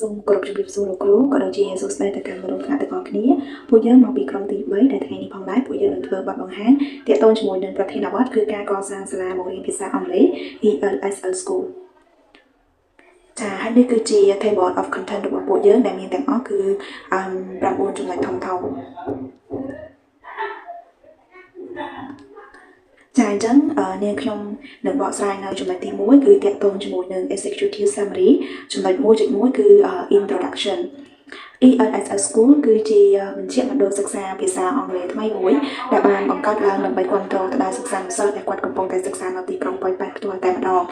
សូមគោរពជម្រាបសួរលោកគ្រូក៏ដូចជាសួស្តីទៅកាន់មិត្តរួមថ្នាក់ទាំងអស់គ្នា។ពួកយើងមកពីក្រុមទី3ដែលថ្ងៃនេះផងដែរពួកយើងនឹងធ្វើបទបង្ហាញទាក់ទងជាមួយនឹងប្រធានបទគឺការកសាងសាលាបង្រៀនភាសាអង់គ្លេស ELSL School។ ចាហើយនេះគឺជា table of content របស់ពួកយើងដែលមានទាំងអស់គឺ9ចំណុចធំធំចាអញ្ចឹងនាងខ្ញុំនឹងបកស្រាយនៅចំណុចទី1គឺទាក់ទងជាមួយនឹង executive summary ចំណុច1.1គឺ introduction។ ELSL School គឺជាមជ្ឈមណ្ឌលសិក្សាភាសាអង់គ្លេសថ្មីមួយដែលបានបង្កើតឡើងដើម្បីគាំទ្រទៅដល់សិស្សានុសិស្សដែលគាត់កំពុងតែសិក្សានៅទីក្រុងប៉ោយប៉ែតផ្ទាល់តែម្ដង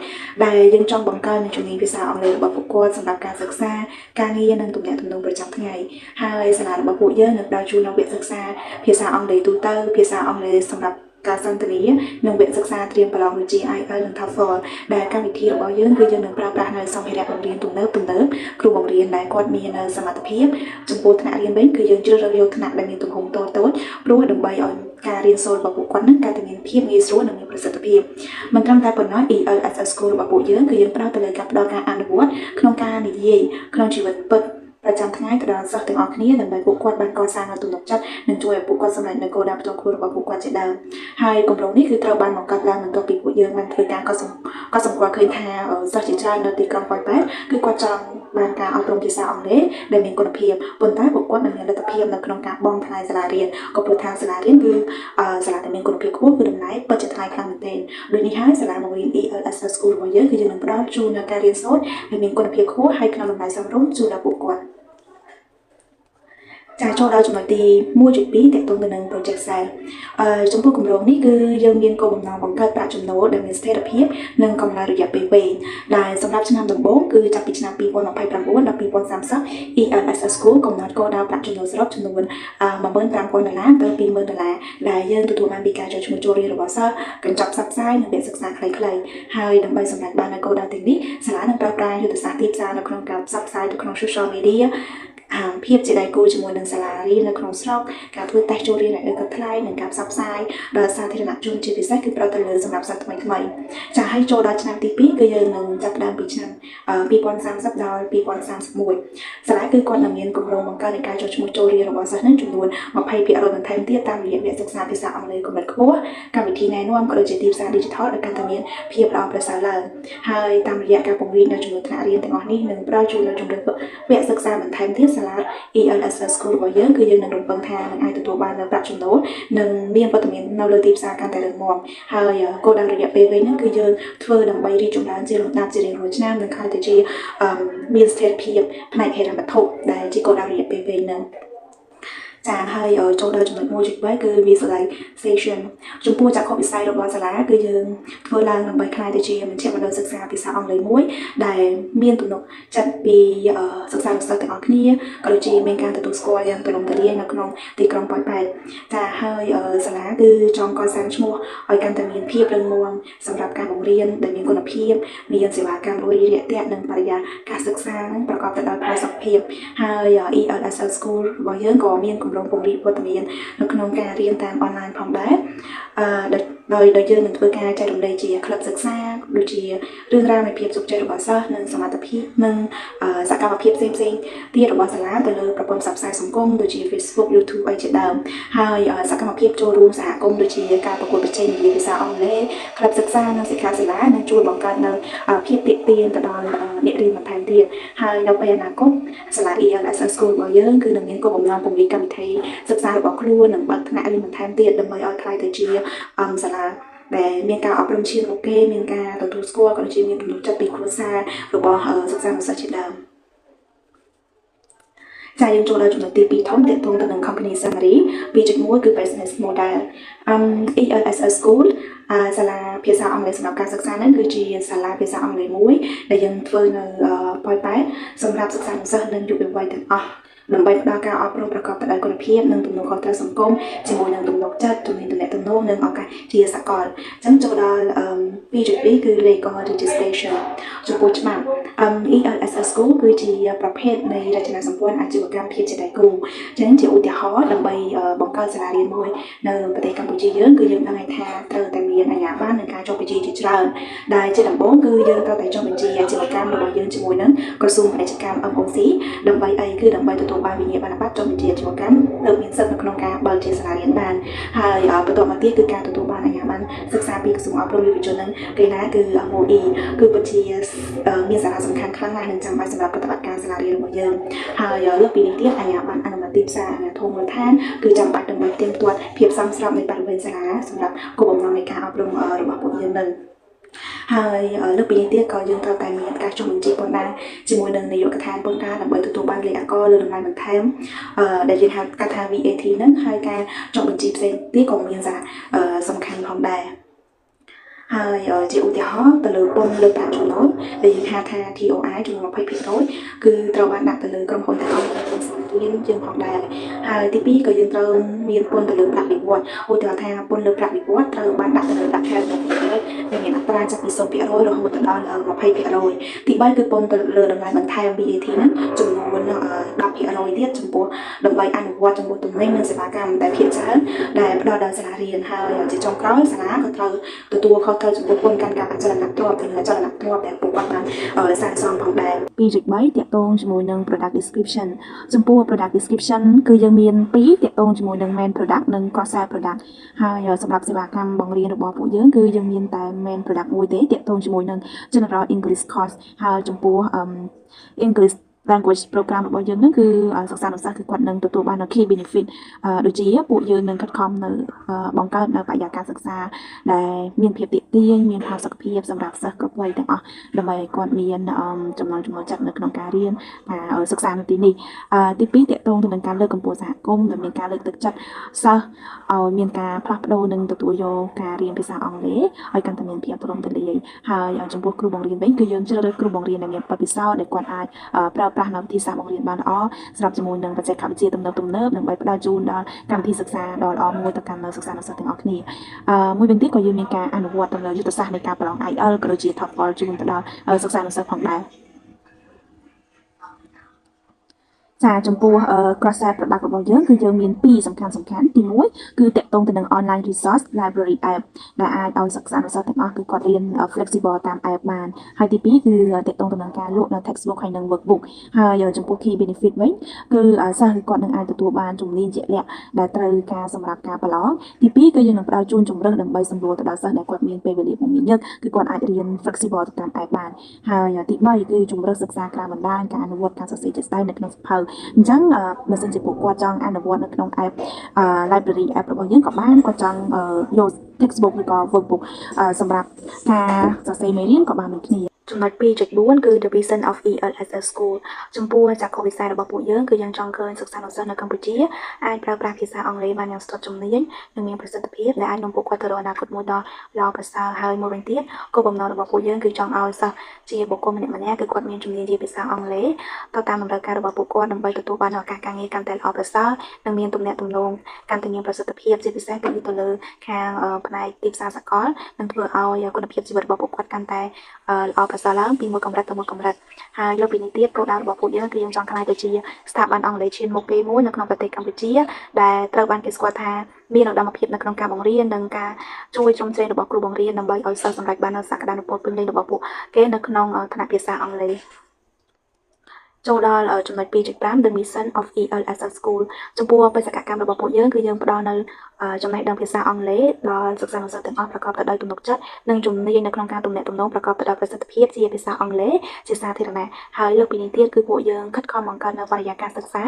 ដែលយើងចង់បង្កើននូវជំនាញភាសាអង់គ្លេសរបស់ពួកគាត់សម្រាប់ការសិក្សាការងារនិងទំនាក់ទំនងប្រចាំថ្ងៃហើយសាលារបស់ពួកយើងនឹងផ្ដល់ជូននូវវគ្គសិក្សាភាសាអង់គ្លេសទូទៅភាសាអង់គ្លេសសម្រាប់ការសន្ទនានិងវគ្គសិក្សាត្រៀមប្រឡងដូចជា IELTS និង TOEFL ដែលកម្មវិធីរបស់យើងគឺយើងនឹងប្រើប្រាស់នៅសម្ភារៈបង្រៀនទំនើបទំនើបគ្រូបង្រៀនដែលគាត់មាននៅសមត្ថភាពចំពោះថ្នាក់រៀនវិញគឺយើងជ្រើសរើសយកថ្នាក់ដែលមានទំហំតូចតូចព្រោះដើម្បីឲ្យការរៀនសូត្ររបស់ពួកគាត់នឹងកាន់តែមានភាពងាយស្រួលនិងមានប្រសិទ្ធភាពមិនត្រឹមតែប៉ុណ្ណោះ ELSL School របស់ពួកយើងគឺយើងផ្ដោតទៅលើការផ្ដល់ការអនុវត្តក្នុងការនិយាយក្នុងជីវិតពិតប្រចាំថ្ងៃទៅដល់សិស្សទាំងអស់គ្នាដើម្បីពួកគាត់បានកសាងនូវទំនុកចិត្តនិងជួយឲ្យពួកគាត់សម្រេចនូវគោលដៅផ្ទាល់ខ្លួនរបស់ពួកគាត់ជាដើមហើយគម្រោងនេះគឺត្រូវបានបង្កើតឡើងបន្ទាប់ពីពួកយើងបានធ្វើការកត់សម្គាល់ឃើញថាសិស្សជាច្រើននៅទីក្រុងប៉ោយប៉ែតគឺគាត់ចង់បានការអប់រំភាសាអង់គ្លេសដែលមានគុណភាពប៉ុន្តែពួកគាត់មិនមានលទ្ធភាពនៅក្នុងការបង់ថ្លៃសាលារៀនក៏ព្រោះថាសាលារៀនគឺសាលាដែលមានគុណភាពខ្ពស់គឺតម្លៃពិតជាថ្លៃខ្លាំងមែនទែនដូចនេះហើយសាលាបង្រៀន ELSL School របស់យើងគឺយើងនឹងផ្ដល់ជូននូវការរៀនសូត្រដែលមានគុណភាពខ្ពស់ហើយក្នុងតម្លៃសមរម្យជូនដល់ពួកគាត់ចាចូលដល់ចំណុចទី1.2ទាក់ទងទៅនឹង project sale ចំពោះគម្រោងនេះគឺយើងមានគោលបំណងបង្កើតប្រាក់ចំណូលដែលមានស្ថិរភាពនិងកម្លាំងរយៈពេលវែងដែលសម្រាប់ឆ្នាំដំបូងគឺចាប់ពីឆ្នាំ2029ដល់2030 ELSS School កំណត់គោលដៅប្រាក់ចំណូលសរុបចំនួន15,000ដុល្លារទៅ20,000ដុល្លារដែលយើងទទួលបានពីការចុះឈ្មោះចូលរៀនរបស់សិស្សកញ្ចប់ផ្សព្វផ្សាយនិងវគ្គសិក្សាខ្លីៗហើយដើម្បីសម្រេចបាននូវគោលដៅទាំងនេះសាលានឹងប្រើប្រាស់យុទ្ធសាស្ត្រទីផ្សារនៅក្នុងការផ្សព្វផ្សាយទៅក្នុង social media ហាងភាពជាដៃគូជាមួយនឹងសាលារៀននៅក្នុងស្រុកការធ្វើតេស្តចូលរៀនឲ្យឥតគិតថ្លៃនិងការផ្សព្វផ្សាយដល់សាធារណជនជាពិសេសគឺផ្ដោតទៅលើសម្រាប់សិស្សថ្មីថ្មីចាហើយចូលដល់ឆ្នាំទី2គឺយើងនឹងចាប់ផ្ដើមពីឆ្នាំ2030ដល់2031សាលាគឺគាត់នឹងមានគម្រោងបង្កើននៃការចុះឈ្មោះចូលរៀនរបស់សិស្សនឹងចំនួន20%បន្ថែមទៀតតាមរយៈវគ្គសិក្សាភាសាអង់គ្លេសកម្រិតខ្ពស់កម្មវិធីណែនាំក៏ដូចជាទីផ្សារ Digital ឲ្យកាន់តែមានភាពល្អប្រសើរឡើងហើយតាមរយៈការពង្រីកនៅចំនួនថ្នាក់រៀនទាំងអស់នេះនឹងផ្ដល់ជូននូវជម្រើសវគ្គសិក្សាបន្ថែមទៀតសាលា ELSS School របស់យើងគឺយើងនឹងរំពឹងថានឹងអាចទទួលបាននូវប្រាក់ចំណូលនិងមានវត្តមាននៅលើទីផ្សារកាន់តែរឹងមាំហើយគោលដៅរយៈពេលវែងហ្នឹងគឺយើងធ្វើដើម្បីរីកចម្រើនជាលំដាប់ជារៀងរាល់ឆ្នាំនិងក្លាយទៅជាមានស្ថិរភាពផ្នែកហិរញ្ញវត្ថុដែលជាគោលដៅរយៈពេលវែងហ្នឹងចាហើយចូលដល់ចំណុច1.3គឺ visualization ចំពោះចក្ខុវិស័យរបស់សាលាគឺយើងធ្វើឡើងដើម្បីក្លាយទៅជាមជ្ឈមណ្ឌលសិក្សាភាសាអង់គ្លេសមួយដែលមានទំនុកចិត្តពីសិស្សានុសិស្សទាំងអស់គ្នាក៏ដូចជាមានការទទួលស្គាល់យ៉ាងទូលំទូលាយនៅក្នុងទីក្រុងប៉ោយប៉ែតចាហើយសាលាគឺចង់កសាងឈ្មោះឲ្យកាន់តែមានភាពរឹងមាំសម្រាប់ការបង្រៀនដែលមានគុណភាពមានសេវាកម្មរួសរាយរាក់ទាក់និងបរិយាកាសសិក្សានឹងប្រកបទៅដោយផាសុកភាពហើយ ELSL School របស់យើងក៏មានគម្រោងពង្រីកវត្តមាននៅក្នុងការរៀនតាមអនឡាញផងដែរដោយយើងនឹងធ្វើការចែករំលែកជាក្លឹបសិក្សាដូចជារឿងរ៉ាវនៃភាពជោគជ័យរបស់សិស្សនិងសមត្ថភាពនិងសកម្មភាពផ្សេងៗទៀតរបស់សាលាទៅលើប្រព័ន្ធផ្សព្វផ្សាយសង្គមដូចជា Facebook YouTube អីជាដើមហើយសកម្មភាពចូលរួមសហគមន៍ដូចជាការប្រកួតប្រជែងនិយាយភាសាអង់គ្លេសក្លឹបសិក្សានិងសិក្ខាសាលានឹងជួយបង្កើតនៅភាពទាក់ទាញទៅដល់អ្នករៀនបន្ថែមទៀតហើយនៅពេលអនាគតសាលា ELSS School របស់យើងគឺនឹងមានគោលបំណងពង្រីកកម្មវិធីសិក្សារបស់ខ្លួននិងបើកថ្នាក់រៀនបន្ថែមទៀតដើម្បីឲ្យក្លាយទៅជាសាលាដែលមានការអប់រំឈានមុខគេមានការទទួលស្គាល់ក៏ដូចជាមានទំនុកចិត្តពីគ្រួសាររបស់សិស្សានុសិស្សជាដើមចាយើងចូលដល់ចំណុចទី2ធំទាក់ទងទៅនឹង company summary 2.1គឺ business model ELSS School សាលាភាសាអង់គ្លេសសម្រាប់ការសិក្សាហ្នឹងគឺជាសាលាភាសាអង់គ្លេសមួយដែលយើងធ្វើនៅប៉ោយប៉ែតសម្រាប់សិស្សានុសិស្សនិងយុវវ័យទាំងអស់។ ដើម្បីផ្ដល់ការអប់រំប្រកបទៅដោយគុណភាពនិងទំនួលខុសត្រូវសង្គមជាមួយនឹងទំនុកចិត្តជំនាញទំនាក់ទំនងនិងឱកាសជាសកលអញ្ចឹងចូលដល់2.2គឺ legal registration ចំពោះច្បាប់ ELSS School គឺជាប្រភេទនៃរចនាសម្ព័ន្ធអាជីវកម្មភាពជាដៃគូអញ្ចឹងជាឧទាហរណ៍ដើម្បីបង្កើតសាលារៀនមួយនៅប្រទេសកម្ពុជាយើងគឺយើងដឹងហើយថាត្រូវតែមានអាជ្ញាប័ណ្ណនិងការចុះបញ្ជីជាច្រើនដែលជាដំបូងគឺយើងត្រូវតែចុះបញ្ជីអាជីវកម្មរបស់យើងជាមួយនឹងក្រសួងពាណិជ្ជកម្ម MOC ដើម្បីអីគឺដើម្បីទទួលបានវិញ្ញាបនបត្រចុះបញ្ជីអាជីវកម្មទើបមានសិទ្ធិនៅក្នុងការបើកជាសាលារៀនបានហើយបន្ទាប់មកទៀតគឺការទទួលបានអាជ្ញាប័ណ្ណសិក្សាពីក្រសួងអប់រំយុវជននិងកីឡាគឺ MOE គឺពិតជាមានសារៈសំខាន់ខ្លាំងណាស់និងចាំបាច់សម្រាប់ប្រតិបត្តិការសាលារៀនរបស់យើងហើយលើសពីនេះទៀតអាជ្ញាប័ណ្ណអនុម័តទីផ្សារអាជ្ញាធរមូលដ្ឋានគឺចាំបាច់ដើម្បីផ្ទៀងផ្ទាត់ភាពសមស្របនៃបរិវេណសាលាសម្រាប់គោលបំណងនៃការអប់រំរបស់ពួកយើងនឹងហើយលើកពីនេះទៀតក៏យើងត្រូវតែមានការចុះបញ្ជីពន្ធដារជាមួយនឹងនាយកដ្ឋានពន្ធដារដើម្បីទទួលបានលេខអាករលើតម្លៃបន្ថែមដែលយើងហៅកាត់ថា VAT ហ្នឹងហើយការចុះបញ្ជីផ្សេងទៀតក៏មានសារៈសំខាន់ផងដែរហើយជាឧទាហរណ៍ទៅលើពន្ធលើប្រាក់ចំណូលដែលយើងហៅថា TOI ចំនួន20%គឺត្រូវបានដាក់ទៅលើក្រុមហ៊ុនទាំងអស់ក្នុងសាលារៀនយើងផងដែរហើយទី2ក៏យើងត្រូវមានពន្ធទៅលើប្រាក់បៀវត្សឧទាហរណ៍ថាពន្ធលើប្រាក់បៀវត្សត្រូវបានដាក់ទៅលើប្រាក់ខែរបស់បុគ្គលិកដែលមានអត្រាចាប់ពី0%រហូតដល់20%ទី3គឺពន្ធទៅលើតម្លៃបន្ថែម VAT ហ្នឹងចំនួន10%ទៀតចំពោះដើម្បីអនុវត្តចំពោះទំនិញនិងសេវាកម្មដែលភាគច្រើនដែលផ្ដល់ដល់សាលារៀនហើយជាចុងក្រោយសាលាក៏ត្រូវទទួលខុសត្រូវចំពោះពន្ធកាន់កាប់អចលនទ្រព្យទៅលើអចលនទ្រព្យដែលពួកគាត់បានសាងសង់ផងដែរ2.3ទាក់ទងជាមួយនឹង product description ចំពោះ product description គឺយើងមាន2ទាក់ទងជាមួយនឹង main product និង cross sell product ហើយសម្រាប់សេវាកម្មបង្រៀនរបស់ពួកយើងគឺយើងមានតែ main product មួយទេទាក់ទងជាមួយនឹង general English course ហើយចំពោះ English language program របស់យើងហ្នឹងគឺសិស្សានុសិស្សគឺគាត់នឹងទទួលបាននូវ key benefit ដូចជាពួកយើងនឹងខិតខំនៅបង្កើតនៅបរិយាកាសសិក្សាដែលមានភាពទាក់ទាញមានផាសុកភាពសម្រាប់សិស្សគ្រប់វ័យទាំងអស់ដើម្បីឲ្យគាត់មានចំណង់ចំណូលចិត្តនៅក្នុងការរៀនការសិក្សានៅទីនេះទី2ទាក់ទងទៅនឹងការលើកកម្ពស់សហគមន៍ដែលមានការលើកទឹកចិត្តសិស្សឲ្យមានការផ្លាស់ប្ដូរនិងទទួលយកការរៀនភាសាអង់គ្លេសឲ្យកាន់តែមានភាពទូលំទូលាយហើយចំពោះគ្រូបង្រៀនវិញគឺយើងជ្រើសរើសគ្រូបង្រៀនដែលមានបទពិសោធន៍ដែលគាត់អាចប្រើប្រាស់នៅវិធីសាស្ត្របង្រៀនបានល្អស្របជាមួយនឹងបច្ចេកវិទ្យាទំនើបទំនើបដើម្បីផ្ដល់ជូនដល់កម្មវិធីសិក្សាដ៏ល្អមួយទៅកាន់សិស្សានុសិស្សទាំងអស់គ្នាមួយវិញទៀតក៏យើងមានការអនុវត្តទៅលើយុទ្ធសាស្ត្រនៃការប្រឡង IELTS ក៏ដូចជា TOEFL ជូនទៅដល់សិស្សានុសិស្សផងដែរ។ ចាចំពោះ cross sell product របស់យើងគឺយើងមានពីរសំខាន់សំខាន់ទី1គឺទាក់ទងទៅនឹង online resource library app ដែលអាចឲ្យសិស្សានុសិស្សទាំងអស់គឺគាត់រៀន flexible តាម app បានហើយទី2គឺទាក់ទងទៅនឹងការលក់នៅ textbook ហើយនិង workbook ហើយចំពោះ key benefit វិញគឺសិស្សគឺគាត់នឹងអាចទទួលបានជំនាញជាក់លាក់ដែលត្រូវការសម្រាប់ការប្រឡងទី2គឺយើងនឹងផ្ដល់ជូនជម្រើសដើម្បីសម្រួលទៅដល់សិស្សដែលគាត់មានពេលវេលាមមាញឹកគឺគាត់អាចរៀន flexible ទៅតាម app បានហើយទី3គឺជម្រើសសិក្សាក្រៅបណ្ដាញការអនុវត្តការសរសេរជាក់ស្ដែងនៅក្នុងសៀវភៅអញ្ចឹងបើសិនជាពួកគាត់ចង់អនុវត្តនៅក្នុង app library app របស់យើងក៏បានគាត់ចង់យក textbook ឬក៏ workbook សម្រាប់ការសរសេរមេរៀនក៏បានដូចគ្នាចំណុច2.4គឺ The Vision of ELSS School ចំពោះចក្ខុវិស័យរបស់ពួកយើងគឺយើងចង់ឃើញសិស្សានុសិស្សនៅកម្ពុជាអាចប្រើប្រាស់ភាសាអង់គ្លេសបានយ៉ាងស្ទាត់ជំនាញនិងមានប្រសិទ្ធភាពដែលអាចនាំពួកគាត់ទៅរកអនាគតមួយដ៏ល្អប្រសើរហើយមួយវិញទៀតគោលបំណងរបស់ពួកយើងគឺចង់ឲ្យសិស្សជាបុគ្គលម្នាក់ៗគឺគាត់មានជំនាញជាភាសាអង់គ្លេសទៅតាមតម្រូវការរបស់ពួកគាត់ដើម្បីទទួលបានឱកាសការងារកាន់តែល្អប្រសើរនិងមានទំនាក់ទំនងកាន់តែមានប្រសិទ្ធភាពជាពិសេសគឺទៅលើខាងផ្នែកទីផ្សារសកលនិងធ្វើឲ្យគុណភាពជីវិតរបស់ពួកគាត់កាន់តែល្អប្រសើរឡើងពីមួយកម្រិតទៅមួយកម្រិតហើយលើពីនេះទៀតគោលដៅរបស់ពួកយើងគឺយើងចង់ក្លាយទៅជាស្ថាប័នអង់គ្លេសឈានមុខគេមួយនៅក្នុងប្រទេសកម្ពុជាដែលត្រូវបានគេស្គាល់ថាមានឧត្តមភាពនៅក្នុងការបង្រៀននិងការជួយជ្រោមជ្រែងរបស់គ្រូបង្រៀនដើម្បីឲ្យសិស្សសម្រេចបាននូវសក្តានុពលពេញលេញរបស់ពួកគេនៅក្នុងថ្នាក់ភាសាអង់គ្លេសចូលដល់ចំណុច2.5 The Mission of ELSS School ចំពោះបេសកកម្មរបស់ពួកយើងគឺយើងផ្ដល់នៅចំណេះដឹងភាសាអង់គ្លេសដល់សិស្សានុសិស្សទាំងអស់ប្រកបទៅដោយទំនុកចិត្តនិងជំនាញនៅក្នុងការទំនាក់ទំនងប្រកបទៅដោយប្រសិទ្ធភាពជាភាសាអង់គ្លេសជាសាធារណៈហើយលើសពីនេះទៀតគឺពួកយើងខិតខំបង្កើតនូវបរិយាកាសសិក្សា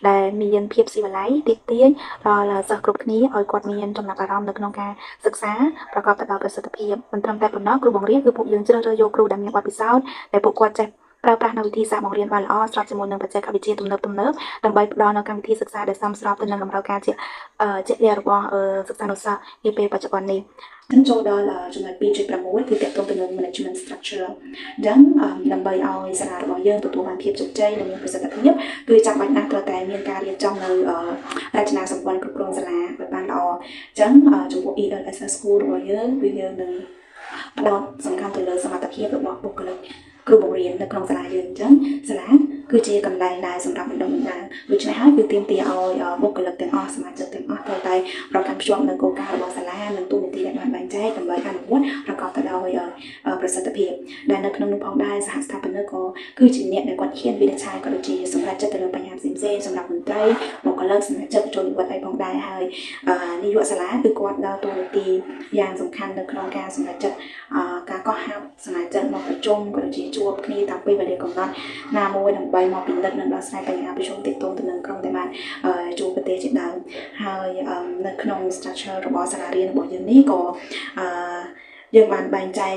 ដែលមានភាពស៊ីវិល័យទាក់ទាញដល់សិស្សគ្រប់គ្នាឲ្យគាត់មានចំណាប់អារម្មណ៍នៅក្នុងការសិក្សាប្រកបទៅដោយប្រសិទ្ធភាពមិនត្រឹមតែប៉ុណ្ណោះគ្រូបង្រៀនគឺពួកយើងជ្រើសរើសយកគ្រូដែលមានបទពិសោធន៍ដែលពួកគាត់ចេះ ប្រើប្រាស់នូវវិធីសាស្ត្របង្រៀនបានល្អស្របជាមួយនឹងបច្ចេកវិទ្យាទំនើបៗដើម្បីផ្ដល់នូវកម្មវិធីសិក្សាដែលសមស្របទៅនឹងតម្រូវការជាក់លាក់របស់សិស្សានុសិស្សនាពេលបច្ចុប្បន្ននេះ។ចឹងចូលដល់ចំណុច2.6គឺទាក់ទងទៅនឹង management structure អញ្ចឹងដើម្បីឲ្យសាលារបស់យើងទទួលបានភាពជោគជ័យនិងមានប្រសិទ្ធភាពគឺចាំបាច់ណាស់ត្រូវតែមានការរៀបចំនៅរចនាសម្ព័ន្ធគ្រប់គ្រងសាលាឲ្យបានល្អអញ្ចឹងចំពោះ ELSS School របស់យើងគឺយើងនឹងផ្ដោតសំខាន់ទៅលើសមត្ថភាពរបស់បុគ្គលិកគ្រូបង្រៀននៅក្នុងសាលាយើងអញ្ចឹងសាលាគឺជាកន្លែងដែលសម្រាប់បណ្ដុះបណ្ដាលដូច្នេះហើយគឺទាមទារឲ្យបុគ្គលិកទាំងអស់សមាជិកទាំងអស់ត្រូវតែប្រកាន់ភ្ជាប់នៅគោលការណ៍របស់សាលានិងតួនាទីដែលបានបែងចែកដើម្បីអនុវត្តប្រកបទៅដោយប្រសិទ្ធភាពដែលនៅក្នុងនោះផងដែរសហស្ថាបនិកក៏គឺជាអ្នកដែលគាត់ហ៊ានវិនិច្ឆ័យក៏ដូចជាសម្រេចចិត្តទៅលើបញ្ហាផ្សេងៗសម្រាប់មន្ត្រីបុគ្គលិកសមាជិកចូលនិវត្តន៍អីផងដែរហើយនាយកសាលាគឺគាត់ដើរតួនាទីយ៉ាងសំខាន់នៅក្នុងការសម្រេចចិត្តការកោះហៅសមាជិកមកប្រជុំក៏ដូចជាជួបគ្នាតាមពេលវេលាកំណត់ណាមួយដើម្បីមកពិនិត្យនិងដោះស្រាយបញ្ហាប្រជុំទាក់ទងទៅនឹងក្រុមដែលបានជួបប្រទេសជាដើមហើយនៅក្នុង structure របស់សាលារៀនរបស់យើងនេះក៏យើងបានបែងចែក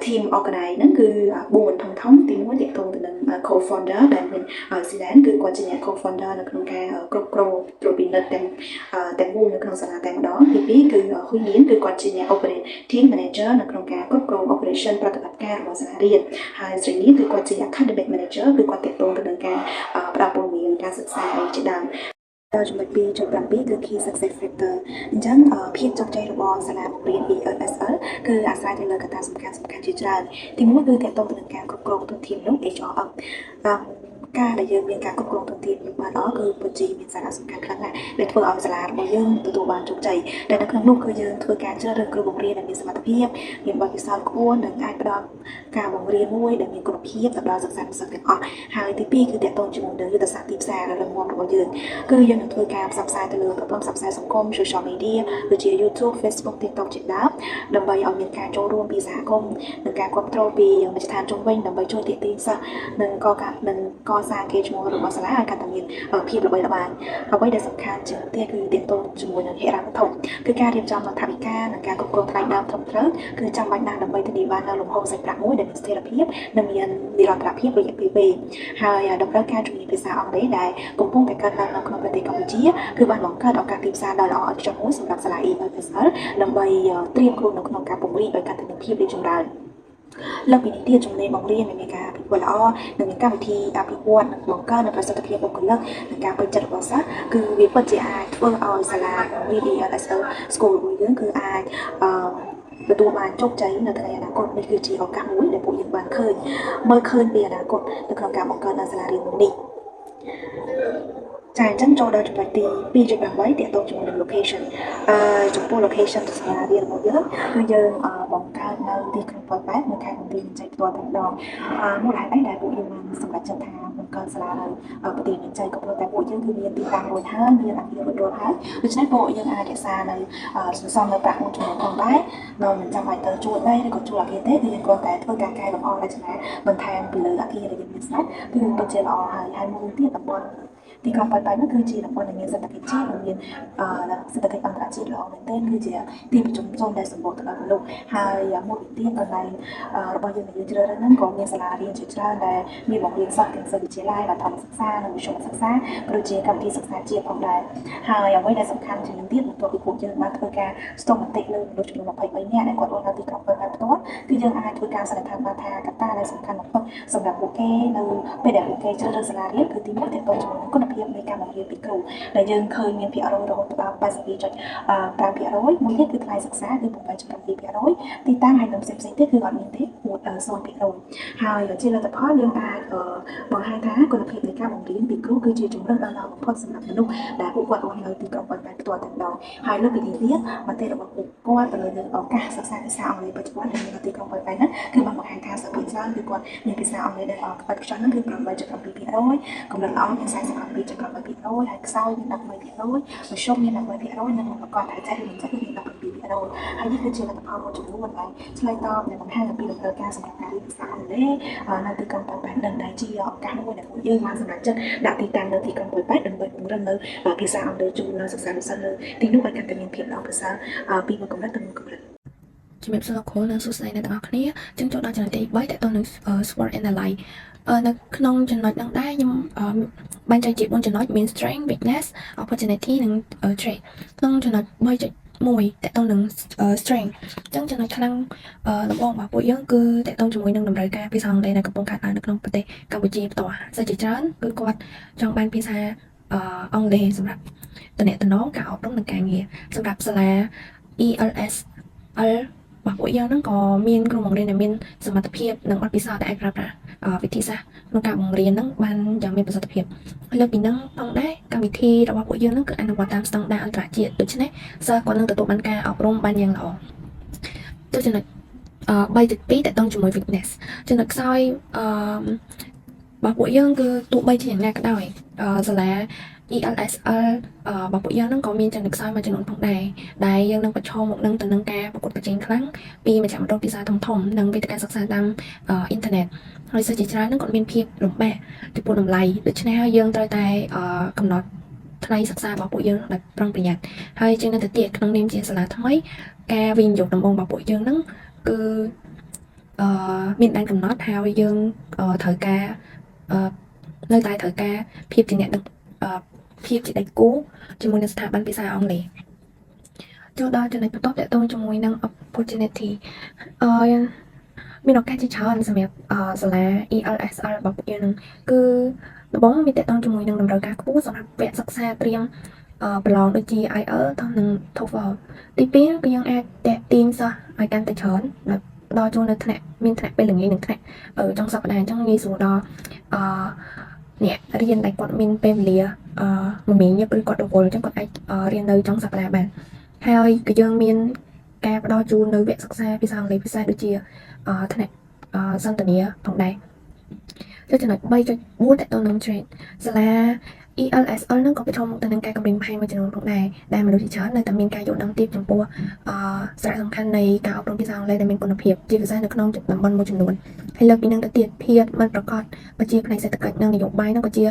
team organize ហ្នឹងគឺ4ធំធំទី1ទាក់ទងទៅនឹង co-founder ដែលមាន Silan គឺគាត់ជាអ្នក co-founder នៅក្នុងការគ្រប់គ្រងត្រួតពិនិត្យទាំងមូលនៅក្នុងសាលាតែម្ដងទី2គឺហ៊ុយលៀនគឺគាត់ជាអ្នក operating manager នៅក្នុងការគ្រប់គ្រង operation ប្រតិបត្តិការរបស់សាលារៀនហើយស្រីនីគឺគាត់ជា academic manager គឺគាត់ទាក់ទងទៅនឹងការផ្ដល់ព័ត៌មានការសិក្សាអីជាដើមដល់ចំណុច2.7គឺ key success factor អញ្ចឹងភាពជោគជ័យរបស់សាលាបង្រៀន ELSL គឺអាស្រ័យទៅលើកត្តាសំខាន់សំខាន់ជាច្រើនទីមួយគឺទាក់ទងទៅនឹងការគ្រប់គ្រងធនធានមនុស្ស HRM ការដែលយើងមានការគ្រប់គ្រងធនធានមនុស្សបានល្អគឺពិតជាមានសារៈសំខាន់ខ្លាំងណាស់ដែលធ្វើឲ្យសាលារបស់យើងទទួលបានជោគជ័យដែលនៅក្នុងនោះគឺយើងធ្វើការជ្រើសរើសគ្រូបង្រៀនដែលមានសមត្ថភាពមានបទពិសោធន៍ខ្ពស់និងអាចផ្ដល់ការបង្រៀនមួយដែលមានគុណភាពទៅដល់សិស្សានុសិស្សទាំងអស់ហើយទី2គឺទាក់ទងជាមួយនឹងយុទ្ធសាស្ត្រទីផ្សារដ៏រឹងមាំរបស់យើងគឺយើងនឹងធ្វើការផ្សព្វផ្សាយទៅលើប្រព័ន្ធផ្សព្វផ្សាយសង្គម social media ដូចជា YouTube, Facebook, TikTok ជាដើមដើម្បីឲ្យមានការចូលរួមពីសហគមន៍និងការគ្រប់គ្រងពីមជ្ឈដ្ឋានជុំវិញដើម្បីជួយទាក់ទាញសិស្សនិងក៏ការនិងកសាងកេរ្តិ៍ឈ្មោះរបស់សាលាឲ្យកាន់តែមានភាពល្បីល្បាញអ្វីដែលសំខាន់ជាងទៀតគឺទាក់ទងជាមួយនឹងហិរញ្ញវត្ថុគឺការរៀបចំថវិកានិងការគ្រប់គ្រងថ្លៃដើមត្រឹមត្រូវគឺចាំបាច់ណាស់ដើម្បីធានាបាននូវលំហូរសាច់ប្រាក់មួយដែលមានស្ថិរភាពនិងមាននិរន្តរភាពរយៈពេលវែងហើយតម្រូវការជំនាញភាសាអង់គ្លេសដែលកំពុងតែកើនឡើងនៅក្នុងប្រទេសកម្ពុជាគឺបានបង្កើតឱកាសទីផ្សារដ៏ល្អឥតខ្ចោះមួយសម្រាប់សាលា ELSL ដើម្បីត្រៀមខ្លួននៅក្នុងការពង្រីកឲ្យកាន់តែមានភាពរីកចម្រើនលើសពីនេះទៀតជំនាញបង្រៀនមានការអភិវឌ្ឍល្អនិងមានកម្មវិធីអភិវឌ្ឍនិងបង្កើននូវប្រសិទ្ធភាពបុគ្គលិកនិងការពេញចិត្តរបស់សិស្សគឺវាពិតជាអាចធ្វើឲ្យសាលារៀន ELSL School របស់យើងគឺអាចអឺទទួលបានជោគជ័យនៅថ្ងៃអនាគតនេះគឺជាឱកាសមួយដែលពួកយើងបានឃើញមើលឃើញពីអនាគតនៅក្នុងការបង្កើតនូវសាលារៀនមួយនេះចាអញ្ចឹងចូលដល់ចំណុចទី2.8ទាក់ទងជាមួយនឹង location ចំពោះ location សាលារៀនរបស់យើងគឺយើងបង្កើតនៅទីក្រុងប៉ោយប៉ែតនៅខេត្តបន្ទាយមានជ័យផ្ទាល់តែម្ដងមូលហេតុអីដែលពួកយើងបានសម្រេចចិត្តថាបង្កើតសាលានៅបន្ទាយមានជ័យក៏ព្រោះតែពួកយើងគឺមានទីតាំងរួចហើយមានអគាររួចរាល់ហើយដូច្នេះពួកយើងអាចរក្សានៅសន្សំនៅប្រាក់មួយចំនួនផងដែរដោយមិនចាំបាច់ទៅជួលដីឬក៏ជួលអគារទេគឺយើងគ្រាន់តែធ្វើការកែលម្អរចនាបន្ថែមពីលើអគារដែលយើងមានស្រាប់គឺពិតជាល្អហើយហើយមួយទៀតតំបន់ទីក្រុងប៉ោយប៉ែតនោះគឺជាតំបន់ដែលមានសេដ្ឋកិច្ចជាតិនិងមានសេដ្ឋកិច្ចអន្តរជាតិល្អមែនទែនគឺជាទីប្រជុំជនដែលសម្បូរទៅដោយមនុស្សហើយមួយវិញទៀតកន្លែងរបស់យើងដែលយើងជ្រើសរើសហ្នឹងក៏មានសាលារៀនជាច្រើនដែលមានបង្រៀនសិស្សទាំងសិស្សវិទ្យាល័យរដ្ឋសិក្សានិងវិទ្យាសិក្សាក៏ដូចជាកម្មវិធីសិក្សាជាតិផងដែរហើយអ្វីដែលសំខាន់ជាងនឹងទៀតបន្ទាប់ពីពួកយើងបានធ្វើការស្ទង់មតិលើមនុស្សចំនួន23នាក់ដែលគាត់រស់នៅទីក្រុងប៉ោយប៉ែតផ្ទាល់គឺយើងអាចធ្វើការសន្និដ្ឋានបានថាកត្តាដែលសំខាន់បំផុតសម្រាប់ពួកគេនៅពេលដែលពួកគេជ្រើសរើសសាលារៀនគឺទីមួយទាក់ទងជាមួយនឹងគុណភាពនៃការបង្រៀនពីគ្រូដែលយើងឃើញមានភាគរយរហូតដល់82.5%មួយទៀតគឺថ្លៃសិក្សាគឺ8.7%ទីតាំងហើយនឹងផ្សេងៗទៀតគឺអត់មានទេ0%ហើយជាលទ្ធផលយើងអាចបង្ហាញថាគុណភាពនៃការបង្រៀនពីគ្រូគឺជាជម្រើសដ៏ល្អបំផុតសម្រាប់មនុស្សដែលពួកគាត់រស់នៅទីក្រុងប៉ោយប៉ែតផ្ទាល់តែម្ដងហើយលើសពីនេះទៀតមតិរបស់ពួកគាត់ទៅលើឱកាសសិក្សាភាសាអង់គ្លេសបច្ចុប្បន្នដែលមាននៅទីក្រុងប៉ោយប៉ែតហ្នឹងគឺបានបង្ហាញថាសិស្សភាគច្រើនគឺគាត់មានភាសាអង់គ្លេសដែលល្អឥតខ្ចោះហ្នឹងគឺ8.7%កម្រិតល្អមាន47.8%ហើយខ្សោយមាន13%មធ្យមមាន13%និងប្រកបថាចេះឬមិនចេះគឺមាន17%ហើយនេះគឺជាលទ្ធផលមួយចំនួនដែលឆ្លើយតបដែលបង្ហាញអំពីតម្រូវការសម្រាប់ការរៀនភាសាអង់គ្លេសនៅទីក្រុងប៉ោយប៉ែតនឹងដែលជាឱកាសមួយដែលពួកយើងបានសម្រេចចិត្តដាក់ទីតាំងនៅទីក្រុងប៉ោយប៉ែតដើម្បីពង្រឹងនៅភាសាអង់គ្លេសជូនដល់សិស្សានុសិស្សនៅទីនោះឲ្យកាន់តែមានភាពល្អប្រសើរពីមួយកម្រិតទៅមួយកម្រិត។ ជំរាបសួរលោកគ្រូនិងសួស្តីអ្នកទាំងអស់គ្នាចឹងចូលដល់ចំណុចទី3តើតើនឹង SWOT analyze នៅក្នុងចំណុចហ្នឹងដែរខ្ញុំបែងចែកជា4ចំណុចមាន strength, weakness, opportunity និង threat ក្នុងចំណុច3.1តើតើនឹង strength ចឹងចំណុចខ្លាំងដំបូងរបស់ពួកយើងគឺតើតើជាមួយនឹងតម្រូវការភាសាអង់គ្លេសដែលកំពុងកើតឡើងនៅក្នុងប្រទេសកម្ពុជាផ្ទាល់សិស្សជាច្រើនគឺគាត់ចង់បានភាសាអង់គ្លេសសម្រាប់តំណែងការអប់រំនិងការងារសម្រាប់សាលា ELSL របស់ពួកយើងហ្នឹងក៏មានគ្រូបង្រៀនដែលមានសមត្ថភាពនិងបទពិសោធន៍ដែលអាចប្រើប្រាស់វិធីសាស្ត្រក្នុងការបង្រៀនហ្នឹងបានយ៉ាងមានប្រសិទ្ធភាពហើយលើកពីហ្នឹងផងដែរកម្មវិធីរបស់ពួកយើងហ្នឹងគឺអនុវត្តតាមស្តង់ដារអន្តរជាតិដូច្នេះសិស្សគាត់នឹងទទួលបានការអប់រំបានយ៉ាងល្អចុះចំណុច3.2តកតងជាមួយ weakness ចំណុចខ្សោយរបស់ពួកយើងគឺទោះបីជាយ៉ាងណាក៏ដោយសាលា ELSL របស់ពួកយើងហ្នឹងក៏មានចំណុចខ្សោយមួយចំនួនផងដែរដែលយើងនឹងប្រឈមមុខនឹងទៅនឹងការប្រកួតប្រជែងខ្លាំងពីមជ្ឈមណ្ឌលភាសាធំៗនិងវេទិកាសិក្សាតាមអ៊ីនធឺណិតហើយសិស្សជាច្រើនហ្នឹងគាត់មានភាពលំបាកចំពោះតម្លៃដូច្នេះហើយយើងត្រូវតែកំណត់ថ្លៃសិក្សារបស់ពួកយើងដោយប្រុងប្រយ័ត្នហើយជាងនេះទៅទៀតក្នុងនាមជាសាលាថ្មីការវិនិយោគដំបូងរបស់ពួកយើងហ្នឹងគឺមានដែនកំណត់ហើយយើងត្រូវការនៅតែត្រូវការភាពជាអ្នកដឹកភាពជាដៃគូជាមួយនឹងស្ថាប័នភាសាអង់គ្លេសចូលដល់ចំណុចបន្ទាប់តកតងជាមួយនឹង opportunity មានឱកាសជាច្រើនសម្រាប់សាលា ELSL របស់ពួកយើងនឹងគឺដំបូងមានតកតងជាមួយនឹងតម្រូវការខ្ពស់សម្រាប់វគ្គសិក្សាត្រៀមប្រឡងដូចជា IELTS និង TOEFL ទី2គឺយើងអាចតាក់ទាញសិស្សឲ្យកាន់តែច្រើនដោយផ្ដល់ជូននៅថ្នាក់មានថ្នាក់ពេលល្ងាចនិងថ្នាក់ចុងសប្តាហ៍អញ្ចឹងងាយស្រួលដល់អ្នករៀនដែលគាត់មានពេលវេលាមមាញឹកឬគាត់រវល់អញ្ចឹងគាត់អាចរៀននៅចុងសប្តាហ៍បានហើយក៏យើងមានការផ្ដល់ជូននៅវគ្គសិក្សាភាសាអង់គ្លេសពិសេសដូចជាថ្នាក់សន្ទនាផងដែរចុះចំណុច3.4តទៅនឹង threat សាលា ELSL នឹងក៏ប្រឈមមុខទៅនឹងការគំរាមកំហែងមួយចំនួនផងដែរដែលមនុស្សជាច្រើននៅតែមានការយល់ដឹងទាបចំពោះសារៈសំខាន់នៃការអប់រំភាសាអង់គ្លេសដែលមានគុណភាពជាពិសេសនៅក្នុងតំបន់មួយចំនួនហើយលើកពីនឹងទៅទៀតភាពមិនប្រកបប្រជាផ្នែកសេដ្ឋកិច្ចនិងនយោបាយនឹងក៏ជា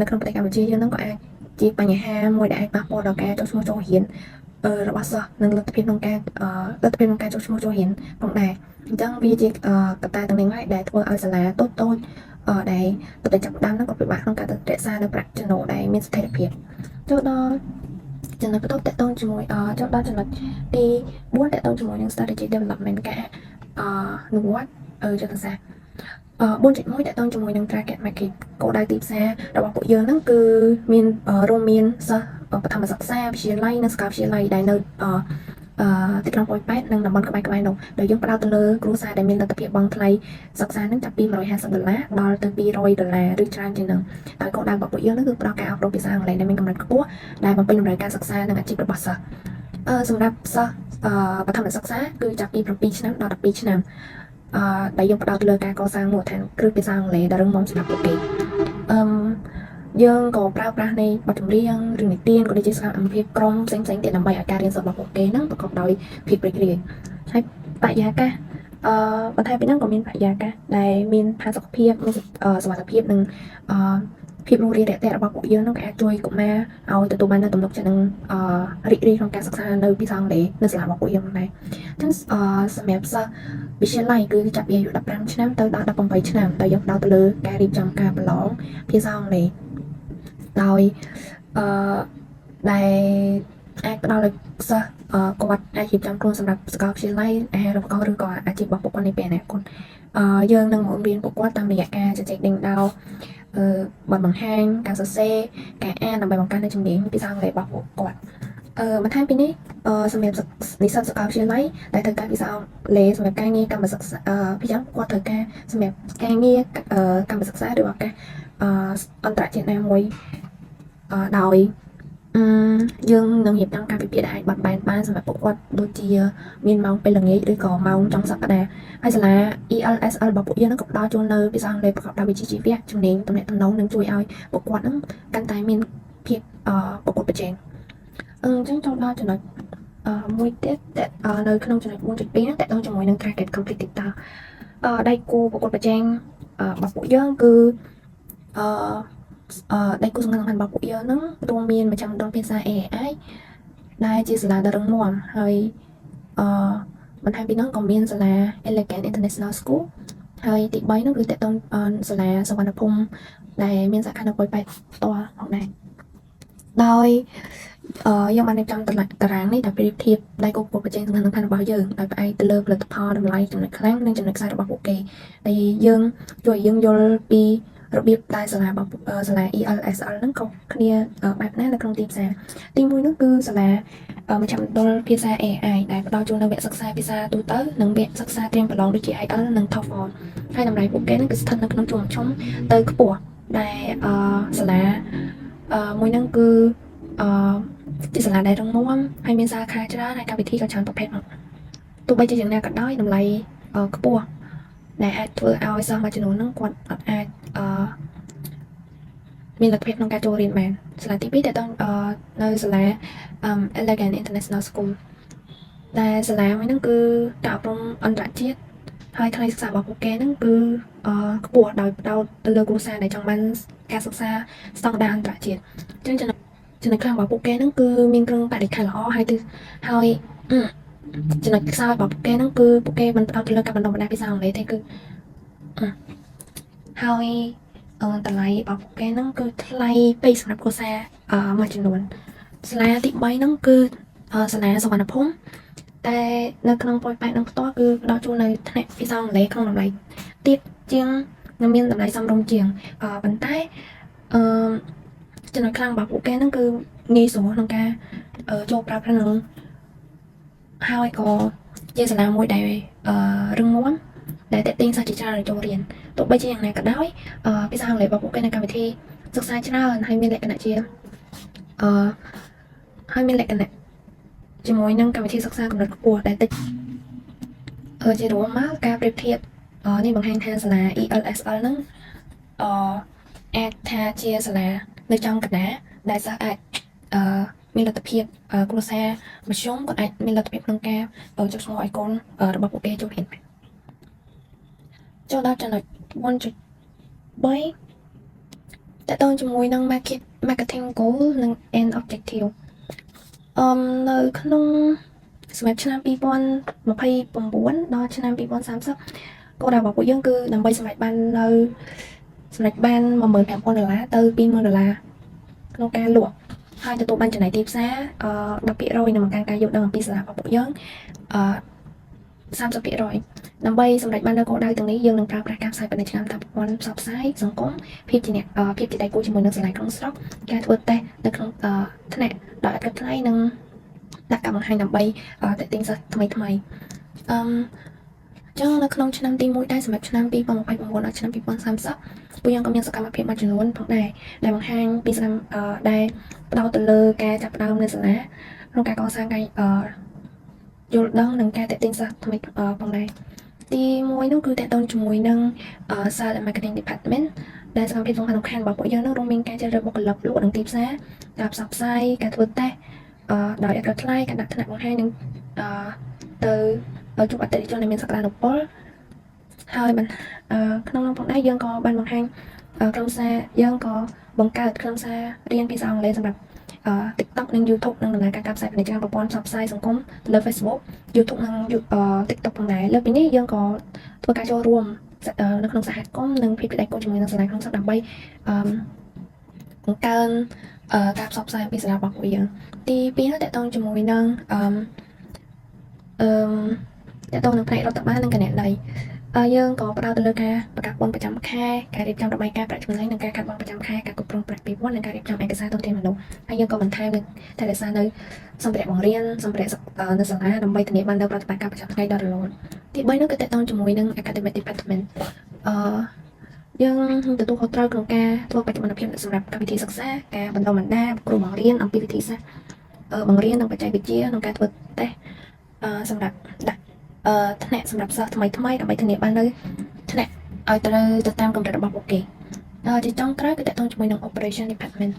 នៅក្នុងប្រទេសកម្ពុជាយើងនឹងក៏អាចជាបញ្ហាមួយដែលអាចប៉ះពាល់ដល់ការចុះឈ្មោះចូលរៀនរបស់សិស្សនិងលទ្ធភាពក្នុងការលទ្ធភាពក្នុងការចុះឈ្មោះចូលរៀនផងដែរអញ្ចឹងវាជាកត្តាទាំងនេះហើយដែលធ្វើឲ្យសាលាតូចតូចដែលទៅតែចាប់ផ្ដើមហ្នឹងក៏ពិបាកក្នុងការរក្សានៅប្រាក់ចំណូលដែលមានស្ថិរភាពចូលដល់ចំណុចបន្ទាប់តកតងជាមួយចូលដល់ចំណុចទី4តកតងជាមួយនឹង strategy development ការអនុវត្តយុទ្ធសាស្ត្រ4.1តកតងជាមួយនឹង target market គោលដៅទីផ្សាររបស់ពួកយើងហ្នឹងគឺមានរួមមានសិស្សបឋមសិក្សាវិទ្យាល័យនិងសាកលវិទ្យាល័យដែលនៅទីក្រុងប៉ោយប៉ែតនិងតំបន់ក្បែរៗនោះដោយយើងផ្ដោតទៅលើគ្រួសារដែលមានលទ្ធភាពបង់ថ្លៃសិក្សានឹងចាប់ពី150ដុល្លារដល់ទៅ200ដុល្លារឬច្រើនជាងនឹងដោយគោលដៅរបស់ពួកយើងនឹងគឺផ្ដល់ការអប់រំភាសាអង់គ្លេសដែលមានកម្រិតខ្ពស់ដែលបំពេញតម្រូវការសិក្សានិងអាជីពរបស់សិស្សសម្រាប់សិស្សបឋមសិក្សាគឺចាប់ពី7ឆ្នាំដល់12ឆ្នាំដែលយើងផ្ដោតទៅលើការកសាងមូលដ្ឋានគ្រឹះភាសាអង់គ្លេសដ៏រឹងមាំសម្រាប់ពួកគេអឺយើងក៏ប្រើប្រាស់នៃបទចម្រៀងឬនិទានក៏ដូចជាសកម្មភាពក្រុមផ្សេងៗទៀតដើម្បីឲ្យការរៀនសូត្ររបស់ពួកគេហ្នឹងប្រកបដោយភាពរីករាយហើយបរិយាកាសបន្ថែមពីហ្នឹងក៏មានបរិយាកាសដែលមានផាសុកភាពមានសុវត្ថិភាពនិងអឺភាពរួសរាយរាក់ទាក់របស់ពួកយើងហ្នឹងក៏អាចជួយកុមារឲ្យទទួលបាននូវទំនុកចិត្តនិងរីករាយក្នុងការសិក្សានៅភាសាអង់គ្លេសនៅសាលារបស់ពួកយើងផងដែរអញ្ចឹងសម្រាប់សិស្សវិទ្យាល័យគឺចាប់ពីអាយុ15ឆ្នាំទៅដល់18ឆ្នាំដែលយើងផ្ដោតទៅលើការរៀបចំការប្រឡងភាសាអង់គ្លេសដោយដែលអាចផ្ដល់ឲ្យសិស្សគាត់អាចរៀបចំខ្លួនសម្រាប់សាកលវិទ្យាល័យអាហារូបករណ៍ឬក៏អាជីពរបស់ពួកគាត់នាពេលអនាគតយើងនឹងមករៀនពួកគាត់តាមរយៈការជជែកដេញដោលបទបង្ហាញការសរសេរការអានដើម្បីបង្កើននូវជំនាញភាសាអង់គ្លេសរបស់ពួកគាត់បន្ថែមពីនេះសម្រាប់និស្សិតសាកលវិទ្យាល័យដែលត្រូវការភាសាអង់គ្លេសសម្រាប់ការងារកម្មសិក្សាពីយ៉ាងគាត់ត្រូវការសម្រាប់ការងារកម្មសិក្សាឬឱកាសអន្តរជាតិណាមួយដោយយើងនឹងរៀបចំការវិភាគដែលអាចបត់បែនបានសម្រាប់ពួកគាត់ដូចជាមានម៉ោងពេលល្ងាចឬក៏ម៉ោងចុងសប្តាហ៍ហើយសាលា ELSL របស់ពួកយើងនឹងក៏ផ្ដល់ជូននៅភាសាអង់គ្លេសប្រកបដោយវិជ្ជាជីវៈជំនាញទំនាក់ទំនងនិងជួយឲ្យពួកគាត់នឹងកាន់តែមានភាពប្រកួតប្រជែងអញ្ចឹងចូលដល់ចំណុចមួយទៀតនៅក្នុងចំណុច4.2ហ្នឹងតកតងជាមួយនឹង target competitor ដៃគូប្រកួតប្រជែងរបស់ពួកយើងគឺអឺដៃគូសំខាន់ៗរបស់ពួកយើងហ្នឹងរួមមានមជ្ឈមណ្ឌលភាសា AI ដែលជាសាលាដ៏រឹងមាំហើយ បន្ថែមពីនោះក៏មានសាលា Elegant International School ហើយទី3នោះគឺទាក់ទងសាលាសុវណ្ណភូមិដែលមានសាខានៅប៉ោយប៉ែតផ្ទាល់ផងដែរដោយយើងបានរៀបចំតារាងនេះដោយប្រៀបធៀបដៃគូប្រកួតប្រជែងសំខាន់ៗរបស់យើងដោយផ្អែកទៅលើផលិតផលតម្លៃចំណុចខ្លាំងនិងចំណុចខ្សោយរបស់ពួកគេដែលយើងជួយឲ្យយើងយល់ពីរបៀបដែលសាលារបស់សាលា ELSL ហ្នឹងខុសគ្នាបែបណានៅក្នុងទីផ្សារទីមួយនោះគឺសាលាមជ្ឈមណ្ឌលភាសា AI ដែលផ្ដល់ជូននូវវគ្គសិក្សាភាសាទូទៅនិងវគ្គសិក្សាត្រៀមប្រឡងដូចជា IELTS និង TOEFL ហើយតម្លៃពួកគេហ្នឹងគឺស្ថិតនៅក្នុងជួរមធ្យមទៅខ្ពស់ដែលសាលាមួយហ្នឹងគឺជាសាលាដែលរឹងមាំហើយមានសាខាច្រើនហើយកម្មវិធីក៏ច្រើនប្រភេទមកទោះបីជាយ៉ាងណាក៏ដោយតម្លៃខ្ពស់ដែលអាចធ្វើឲ្យសិស្សមួយចំនួនហ្នឹងគាត់អត់អាចអឺមានលទ្ធភាពក្នុងការចូលរៀនបានសាលាទី2តើតនៅសាលា Elegant International School ដែលសាលាមួយហ្នឹងគឺការអប់រំអន្តរជាតិហើយថ្លៃសិក្សារបស់ពួកគេហ្នឹងគឺខ្ពស់ដោយផ្ដោតទៅលើគ្រួសារដែលចង់បានការសិក្សាស្តង់ដារអន្តរជាតិអញ្ចឹងចំណុចចំណុចខ្លាំងរបស់ពួកគេហ្នឹងគឺមានគ្រឿងបរិក្ខារល្អហើយទៅហើយចំណុចខ្សោយរបស់ពួកគេហ្នឹងគឺពួកគេមិនផ្ដោតទៅលើការបណ្ដុះបណ្ដាលភាសាអង់គ្លេសទេគឺហើយតម្លៃរបស់ពួកគេហ្នឹងគឺថ្លៃពេកសម្រាប់គ្រួសារមួយចំនួនសាលាទី3ហ្នឹងគឺសាលាសុវណ្ណភូមិតែនៅក្នុងប៉ោយប៉ែតនឹងផ្ទាល់គឺផ្ដល់ជូននៅថ្នាក់ភាសាអង់គ្លេសក្នុងតម្លៃទាបជាងនិងមានតម្លៃសមរម្យជាងប៉ុន្តែអឺចំណុចខ្លាំងរបស់ពួកគេហ្នឹងគឺងាយស្រួលក្នុងការចូលប្រើប្រាស់នឹងហើយក៏ជាសាលាមួយដែលរឹងមាំដែលទាក់ទាញសិស្សជាច្រើនឲ្យចូលរៀនទោះបីជាយ៉ាងណាក៏ដោយភាសាអង់គ្លេសរបស់ពួកគេនៅកម្មវិធីសិក្សាច្រើនហើយមានលក្ខណៈជាអឺហើយមានលក្ខណៈជាមួយនឹងកម្មវិធីសិក្សាកម្រិតខ្ពស់ដែលតិចជារួមមកការប្រៀបធៀបនេះបង្ហាញថាសាលា ELSL ហ្នឹងអឺអាចថាជាសាលានៅចំកណ្ដាលដែលសិស្សអាចអឺមានលទ្ធភាពគ្រួសារមធ្យមគាត់អាចមានលទ្ធភាពក្នុងការចុះឈ្មោះឲ្យកូនរបស់ពួកគេចូលរៀនបានចូលដល់ចំណុច4.3តើតើជាមួយនឹង marketing goal និង and objective នៅក្នុងសម្រាប់ឆ្នាំ2029ដល់ឆ្នាំ2030គោលដៅរបស់ពួកយើងគឺដើម្បីសម្រេចបាននៅសម្រេចបាន15000ដុល្លារទៅ20000ដុល្លារក្នុងការលក់ហើយទទួលបានចំណែកទីផ្សារ10%និងបង្កើនការយល់ដឹងអំពីសាលារបស់ពួកយើងអឺ30%ដើម្បីសម្រេចបាននូវគោលដៅទាំងនេះយើងនឹងប្រើប្រាស់ការផ្សាយពាណិជ្ជកម្មតាមប្រព័ន្ធផ្សព្វផ្សាយសង្គមភាពជាអ្នកភាពជាដៃគូជាមួយនឹងសាលាក្នុងស្រុកការធ្វើតេស្តនៅក្នុងថ្នាក់ដោយអត់គិតថ្លៃនិងដាក់ការបង្ហាញដើម្បីទាក់ទាញសិស្សថ្មីថ្មីអឺចឹងនៅក្នុងឆ្នាំទី1ដែរសម្រាប់ឆ្នាំ2029ដល់ឆ្នាំ2030ពួកយើងក៏មានសកម្មភាពមួយចំនួនផងដែរដែលបង្ហាញពីសកម្មដែលផ្ដោតទៅលើការចាប់ផ្ដើមនៅសាលាក្នុងការកសាងការយល់ដឹងនិងការទាក់ទាញសិស្សថ្មីផងដែរទី1នោះគឺទាក់ទងជាមួយនឹង Sales and Marketing Department ដែលសកម្មភាពសំខាន់ៗរបស់ពួកយើងនោះរួមមានការជ្រើសរើសបុគ្គលិកលក់និងទីផ្សារការផ្សព្វផ្សាយការធ្វើតេស្តដោយឥតគិតថ្លៃការដាក់ថ្នាក់បង្ហាញនិងទៅជួបអតិថិជនដែលមានសក្តានុពលហើយបានក្នុងនោះផងដែរយើងក៏បានបង្ហាញខ្លឹមសារយើងក៏បង្កើតខ្លឹមសាររៀនភាសាអង់គ្លេសសម្រាប់ TikTok និង YouTube និងដំណើរការការផ្សាយពាណិជ្ជកម្មប្រព័ន្ធផ្សព្វផ្សាយសង្គមទៅលើ Facebook YouTube និង TikTok ផងដែរលើសពីនេះយើងក៏ធ្វើការចូលរួមនៅក្នុងសហគមន៍និងភាពជាដៃគូជាមួយនឹងសាលាក្នុងស្រុកដើម្បីអឺបង្កើនការផ្សព្វផ្សាយអំពីសាលារបស់ពួកយើងទី2នោះទាក់ទងជាមួយនឹងអឺទាក់ទងនឹងផ្នែករដ្ឋបាលនិងគណនេយ្យយើងក៏ផ្ដោតទៅលើការប្រកាសពន្ធប្រចាំខែការរៀបចំរបាយការណ៍ប្រាក់ចំណេញនិងការខាតបង់ប្រចាំខែការគ្រប់គ្រងប្រាក់បៀវត្សនិងការរៀបចំឯកសារធនធានមនុស្សហើយយើងក៏បន្ថែមនឹងថែរក្សានៅសម្ភារៈបង្រៀនសម្ភារៈនៅសាលាដើម្បីធានាបាននូវប្រតិបត្តិការប្រចាំថ្ងៃដ៏រលូនទី3នោះគឺទាក់ទងជាមួយនឹង Academic Department យើងទទួលខុសត្រូវក្នុងការធ្វើបច្ចុប្បន្នភាពសម្រាប់កម្មវិធីសិក្សាការបណ្ដុះបណ្ដាលគ្រូបង្រៀនអំពីវិធីសាស្ត្របង្រៀននិងបច្ចេកវិទ្យាក្នុងការធ្វើតេស្តសម្រាប់ដាក់ថ្នាក់សម្រាប់សិស្សថ្មីថ្មីដើម្បីធានាបាននូវថ្នាក់ឲ្យត្រូវទៅតាមកម្រិតរបស់ពួកគេជាចុងក្រោយគឺទាក់ទងជាមួយនឹង operation department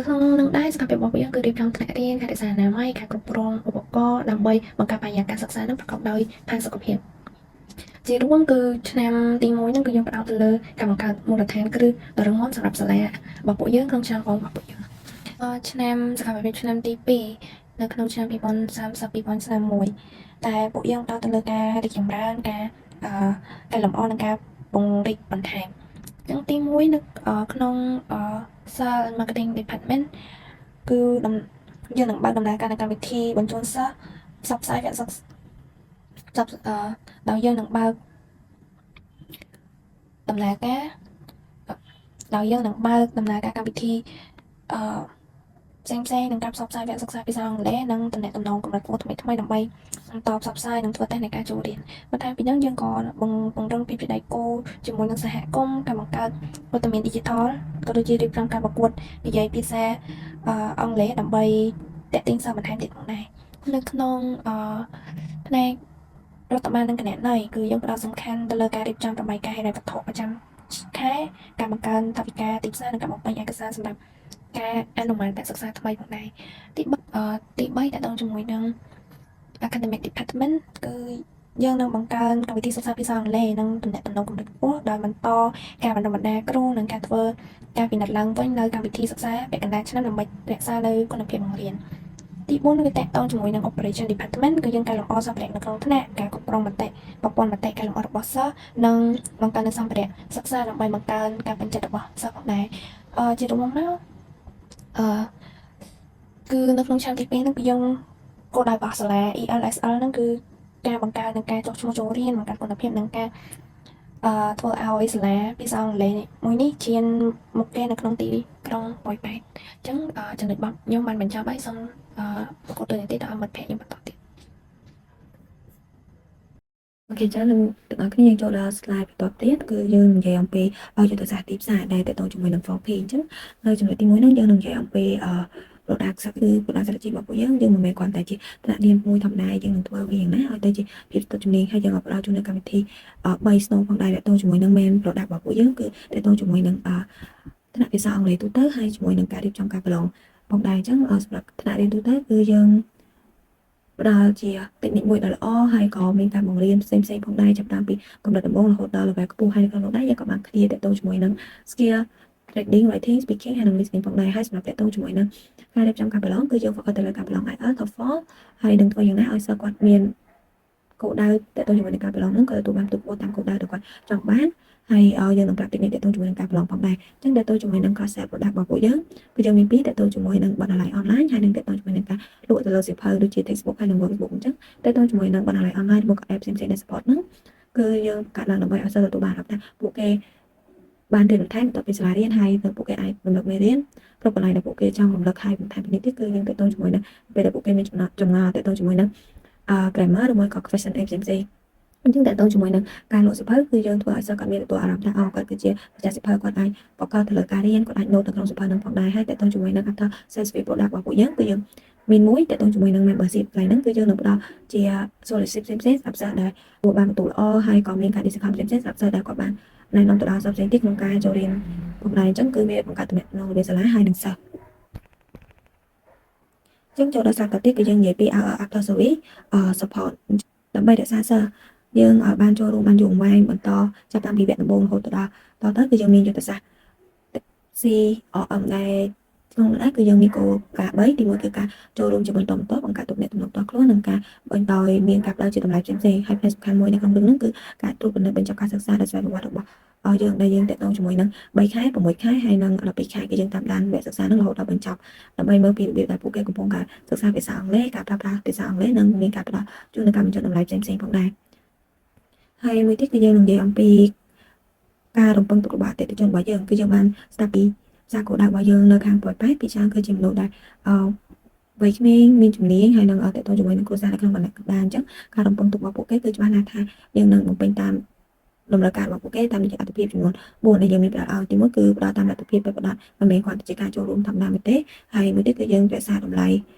ក្នុងនឹងដែរសកម្មភាពរបស់ពួកយើងគឺរៀបចំថ្នាក់រៀនការរក្សាអនាម័យការគ្រប់គ្រងឧបករណ៍ដើម្បីបង្កើតបរិយាកាសសិក្សានឹងប្រកបដោយផាសុកភាពជារួមគឺឆ្នាំទី1ហ្នឹងគឺយើងផ្ដោតទៅលើការបង្កើតមូលដ្ឋានគ្រឹះដ៏រឹងមាំសម្រាប់សាលារបស់ពួកយើងក្នុងឆ្នាំបងរបស់ពួកយើងឆ្នាំសកម្មភាពឆ្នាំទី2 នៅក្នុងឆ្នាំ2030 2031តែពួកយើងផ្ដោតទៅលើការរីកចម្រើនការអឺកែលម្អនិងការពង្រីកបន្ថែមអញ្ចឹងទី1នៅក្នុងអឺ Sales and Marketing Department គឺដំយើងនឹងបើកដំណើរការនៃកម្មវិធីបញ្ជូនសិស្សផ្សព្វផ្សាយវគ្គសិក្សាផ្សព្វអឺដោយយើងនឹងបើកដំណើរការដោយយើងនឹងបើកដំណើរការកម្មវិធីអឺផ្សេងផ្សេងនឹងការផ្សព្វផ្សាយវគ្គសិក្សាភាសាអង់គ្លេសនិងតំណែងតំណងកម្រិតខ្ពស់ថ្មីថ្មីដើម្បីបន្តផ្សព្វផ្សាយនិងធ្វើតេស្តនៃការចូលរៀនបន្ថែមពីនោះយើងក៏ពង្រឹងភាពជាដៃគូជាមួយនឹងសហគមន៍ការបង្កើតវត្តមាន Digital ក៏ដូចជារៀបចំការប្រកួតនិយាយភាសាអង់គ្លេសដើម្បីទាក់ទាញសិស្សបន្ថែមទៀតផងដែរនៅក្នុងអឺផ្នែករដ្ឋបាលនិងគណនេយ្យគឺយើងផ្ដោតសំខាន់ទៅលើការរៀបចំរបាយការណ៍ហិរញ្ញវត្ថុប្រចាំខែការបង្កើនថវិកាទីផ្សារនិងការបំពេញឯកសារសម្រាប់ការអនុម័តវគ្គសិក្សាថ្មីផងដែរទី3តកតងជាមួយនឹង Academic Department គឺយើងនឹងបង្កើនកម្មវិធីសិក្សាភាសាអង់គ្លេសនិងទំនាក់ទំនងកម្រិតខ្ពស់ដោយបន្តការបណ្ដុះបណ្ដាលគ្រូនិងការធ្វើការពិនិត្យឡើងវិញនៅកម្មវិធីសិក្សាពាក់កណ្ដាលឆ្នាំដើម្បីរក្សានៅគុណភាពបង្រៀនទី4គឺតកតងជាមួយនឹង Operation Department គឺយើងកែលម្អសម្ភារៈនៅក្នុងថ្នាក់ការគ្រប់គ្រងមតិប្រព័ន្ធមតិកែលម្អរបស់សិស្សនិងបង្កើននូវសម្ភារៈសិក្សាដើម្បីបង្កើនការពេញចិត្តរបស់សិស្សផងដែរអឺជារួមមកអឺគឺនៅក្នុងឆ្នាំទី2ហ្នឹងគឺយើងគោលដៅរបស់សាលា ELSL ហ្នឹងគឺការបង្កើននិងការចុះឈ្មោះចូលរៀនបង្កើនគុណភាពនិងការអឺធ្វើឲ្យសាលាភាសាអង់គ្លេសមួយនេះឈានមុខគេនៅក្នុងទីក្រុងប៉ោយប៉ែតអញ្ចឹងចំណុចរបស់ខ្ញុំបានបញ្ចប់ហើយសូមអឺប្រកបតួនាទីដល់មិត្តភក្តិខ្ញុំបន្តទៀត OK ចានឹងទាំងអស់គ្នាយើងចូលដល់ slide បន្ទាប់ទៀតគឺយើងនិយាយអំពីយុទ្ធសាស្ត្រទីផ្សារដែលតកតងជាមួយនឹង 4P អញ្ចឹងនៅចំណុចទី1ហ្នឹងយើងនឹងនិយាយអំពីអឺ product គឺ product strategy របស់ពួកយើងយើងមិនមែនគ្រាន់តែជាថ្នាក់រៀនមួយធម្មតាយើងនឹងធ្វើវាយ៉ាងណាឲ្យទៅជាភាពស្ទាត់ជំនាញហើយយើងក៏ផ្ដល់ជូននៅកម្មវិធី3 snow ផងដែរតកតងជាមួយនឹង main product របស់ពួកយើងគឺតកតងជាមួយនឹងថ្នាក់ភាសាអង់គ្លេសទូទៅហើយជាមួយនឹងការរៀបចំការប្រឡងផងដែរអញ្ចឹងសម្រាប់ថ្នាក់រៀនទូទៅគឺយើងផ្ដល់ជា technique មួយដ៏ល្អហើយក៏មានការបង្រៀនផ្សេងៗផងដែរចាប់តាមពីកម្រិតដំបូងរហូតដល់ level ខ្ពស់ហើយក្នុងនោះដែរយើងក៏បាន clear តទៅជាមួយនឹង skill reading, writing, speaking ហើយនិង listening ផងដែរហើយសម្រាប់តទៅជាមួយនឹងការរៀបចំការប្រឡងគឺយើង focus ទៅលើការប្រឡង IELTS, TOEFL ហើយនឹងធ្វើយ៉ាងណាឲ្យសិស្សគាត់មានគោលដៅតទៅជាមួយនឹងការប្រឡងហ្នឹងក៏ទទួលបានពិន្ទុខ្ពស់តាមគោលដៅដែលគាត់ចង់បានហើយយើងនឹងប្រាប់ technique តទៅជាមួយនឹងការប្រឡងផងដែរអញ្ចឹងតទៅជាមួយនឹង concept product របស់ពួកយើងគឺយើងមានពីរតទៅជាមួយនឹងបណ្ណាល័យ online ហើយនិងតទៅជាមួយនឹងការលក់ទៅលើសៀវភៅដូចជា textbook ហើយនិង workbook អញ្ចឹងតទៅជាមួយនឹងបណ្ណាល័យ online មក app ផ្សេងៗដែល support ហ្នឹងគឺយើងបង្កើតឡើងដើម្បីឲ្យសិស្សទទួលបានអារម្មណ៍ថាពួកគេបានរៀនបន្ថែមបន្ទាប់ពីសាលារៀនហើយទៅពួកគេអាចរំលឹកមេរៀនគ្រប់កន្លែងដែលពួកគេចង់រំលឹកហើយបន្ថែមពីនេះទៀតគឺយើងតទៅជាមួយនឹងពេលដែលពួកគេមានចំណចម្ងល់តទៅជាមួយនឹងអឺ grammar ឬមួយក៏ question អីផ្សេងផ្សេងអញ្ចឹងតើតើជាមួយនឹងការលក់សៀវភៅគឺយើងធ្វើឲ្យសិស្សគាត់មានទទួលអារម្មណ៍ថាអូគាត់គឺជាម្ចាស់សៀវភៅគាត់អាចបកទៅលើការរៀនគាត់អាច note នៅក្នុងសៀវភៅនឹងផងដែរហើយតើតើជាមួយនឹង after sales product របស់ពួកយើងគឺយើងមានមួយតើតើជាមួយនឹង membership កន្លែងហ្នឹងគឺយើងនឹងផ្ដល់ជា scholarship ផ្សេងៗសម្រាប់សិស្សដែលពួកបានបន្ទូលល្អហើយក៏មានការ discount ផ្សេងៗសម្រាប់សិស្សដែលគាត់បានណែនាំទៅដល់សិស្សផ្សេងទៀតក្នុងការចូលរៀនផងដែរអញ្ចឹងគឺវាបង្កើតទំនាក់ទំនងរវាងសាលាហើយនិងសិស្សចឹងចូលដល់សាកទៀតគឺយើងនិយាយពី after service support ដើម្បីរក្សាសិស្សយើងឲ្យបានចូលរួមបានយូរអង្វែងបន្តចាប់តាំងពីវគ្គដំបូងរហូតដល់តទៅគឺយើងមានយុទ្ធសាស្ត្រ CRM ដែលក្នុងនោះដែរគឺយើងមានគោលការណ៍3ទី1គឺការចូលរួមជាបន្តបន្ទាប់បង្កើតទំនាក់ទំនងផ្ទាល់ខ្លួននិងការបន្តឲ្យមានការផ្ដល់ជាតម្លៃផ្សេងៗហើយផ្នែកសំខាន់មួយនៅក្នុងរឿងហ្នឹងគឺការត្រួតពិនិត្យបញ្ចប់ការសិក្សាដោយស្វ័យប្រវត្តិរបស់យើងដែលយើងតាក់ទងជាមួយនឹង3ខែ6ខែហើយនិង12ខែគឺយើងតាមដានវគ្គសិក្សាហ្នឹងរហូតដល់បញ្ចប់ដើម្បីមើលពីរបៀបដែលពួកគេកំពុងការសិក្សាភាសាអង់គ្លេសការប្រើប្រាស់ភាសាអង់គ្លេសនិងមានការផ្ដល់ជូននៅការបញ្ចុះតម្លៃផ្សេងៗផងដែរហើយមួយទៀតគឺយើងនឹងនិយាយអំពីការរំពឹងទុករបស់អតិថិជនរបស់យើងគឺយើងបានស្ដាប់ពីផ្សារគោលដៅរបស់យើងនៅខាងប៉ោយប៉ែតពីច្រើនគឺជាមនុស្សដែលអឺវ័យក្មេងមានជំនាញហើយនឹងតទៅជាមួយនឹងគ្រួសារនៅក្នុងបណ្ដាកណ្ដាលអញ្ចឹងការរំពឹងទុករបស់ពួកគេគឺច្បាស់ណាស់ថាយើងនឹងបំពេញតាមតម្រូវការរបស់ពួកគេតាមរយៈអត្ថភាពចំនួន4ដែលយើងមានផ្ដល់ឲ្យទី1គឺផ្ដល់តាមលទ្ធភាពពិតប្រាកដមិនមែនគ្រាន់តែជាការចូលរួមធម្មតានោះទេហើយមួយទៀតគឺយើងរក្សាតម្លៃ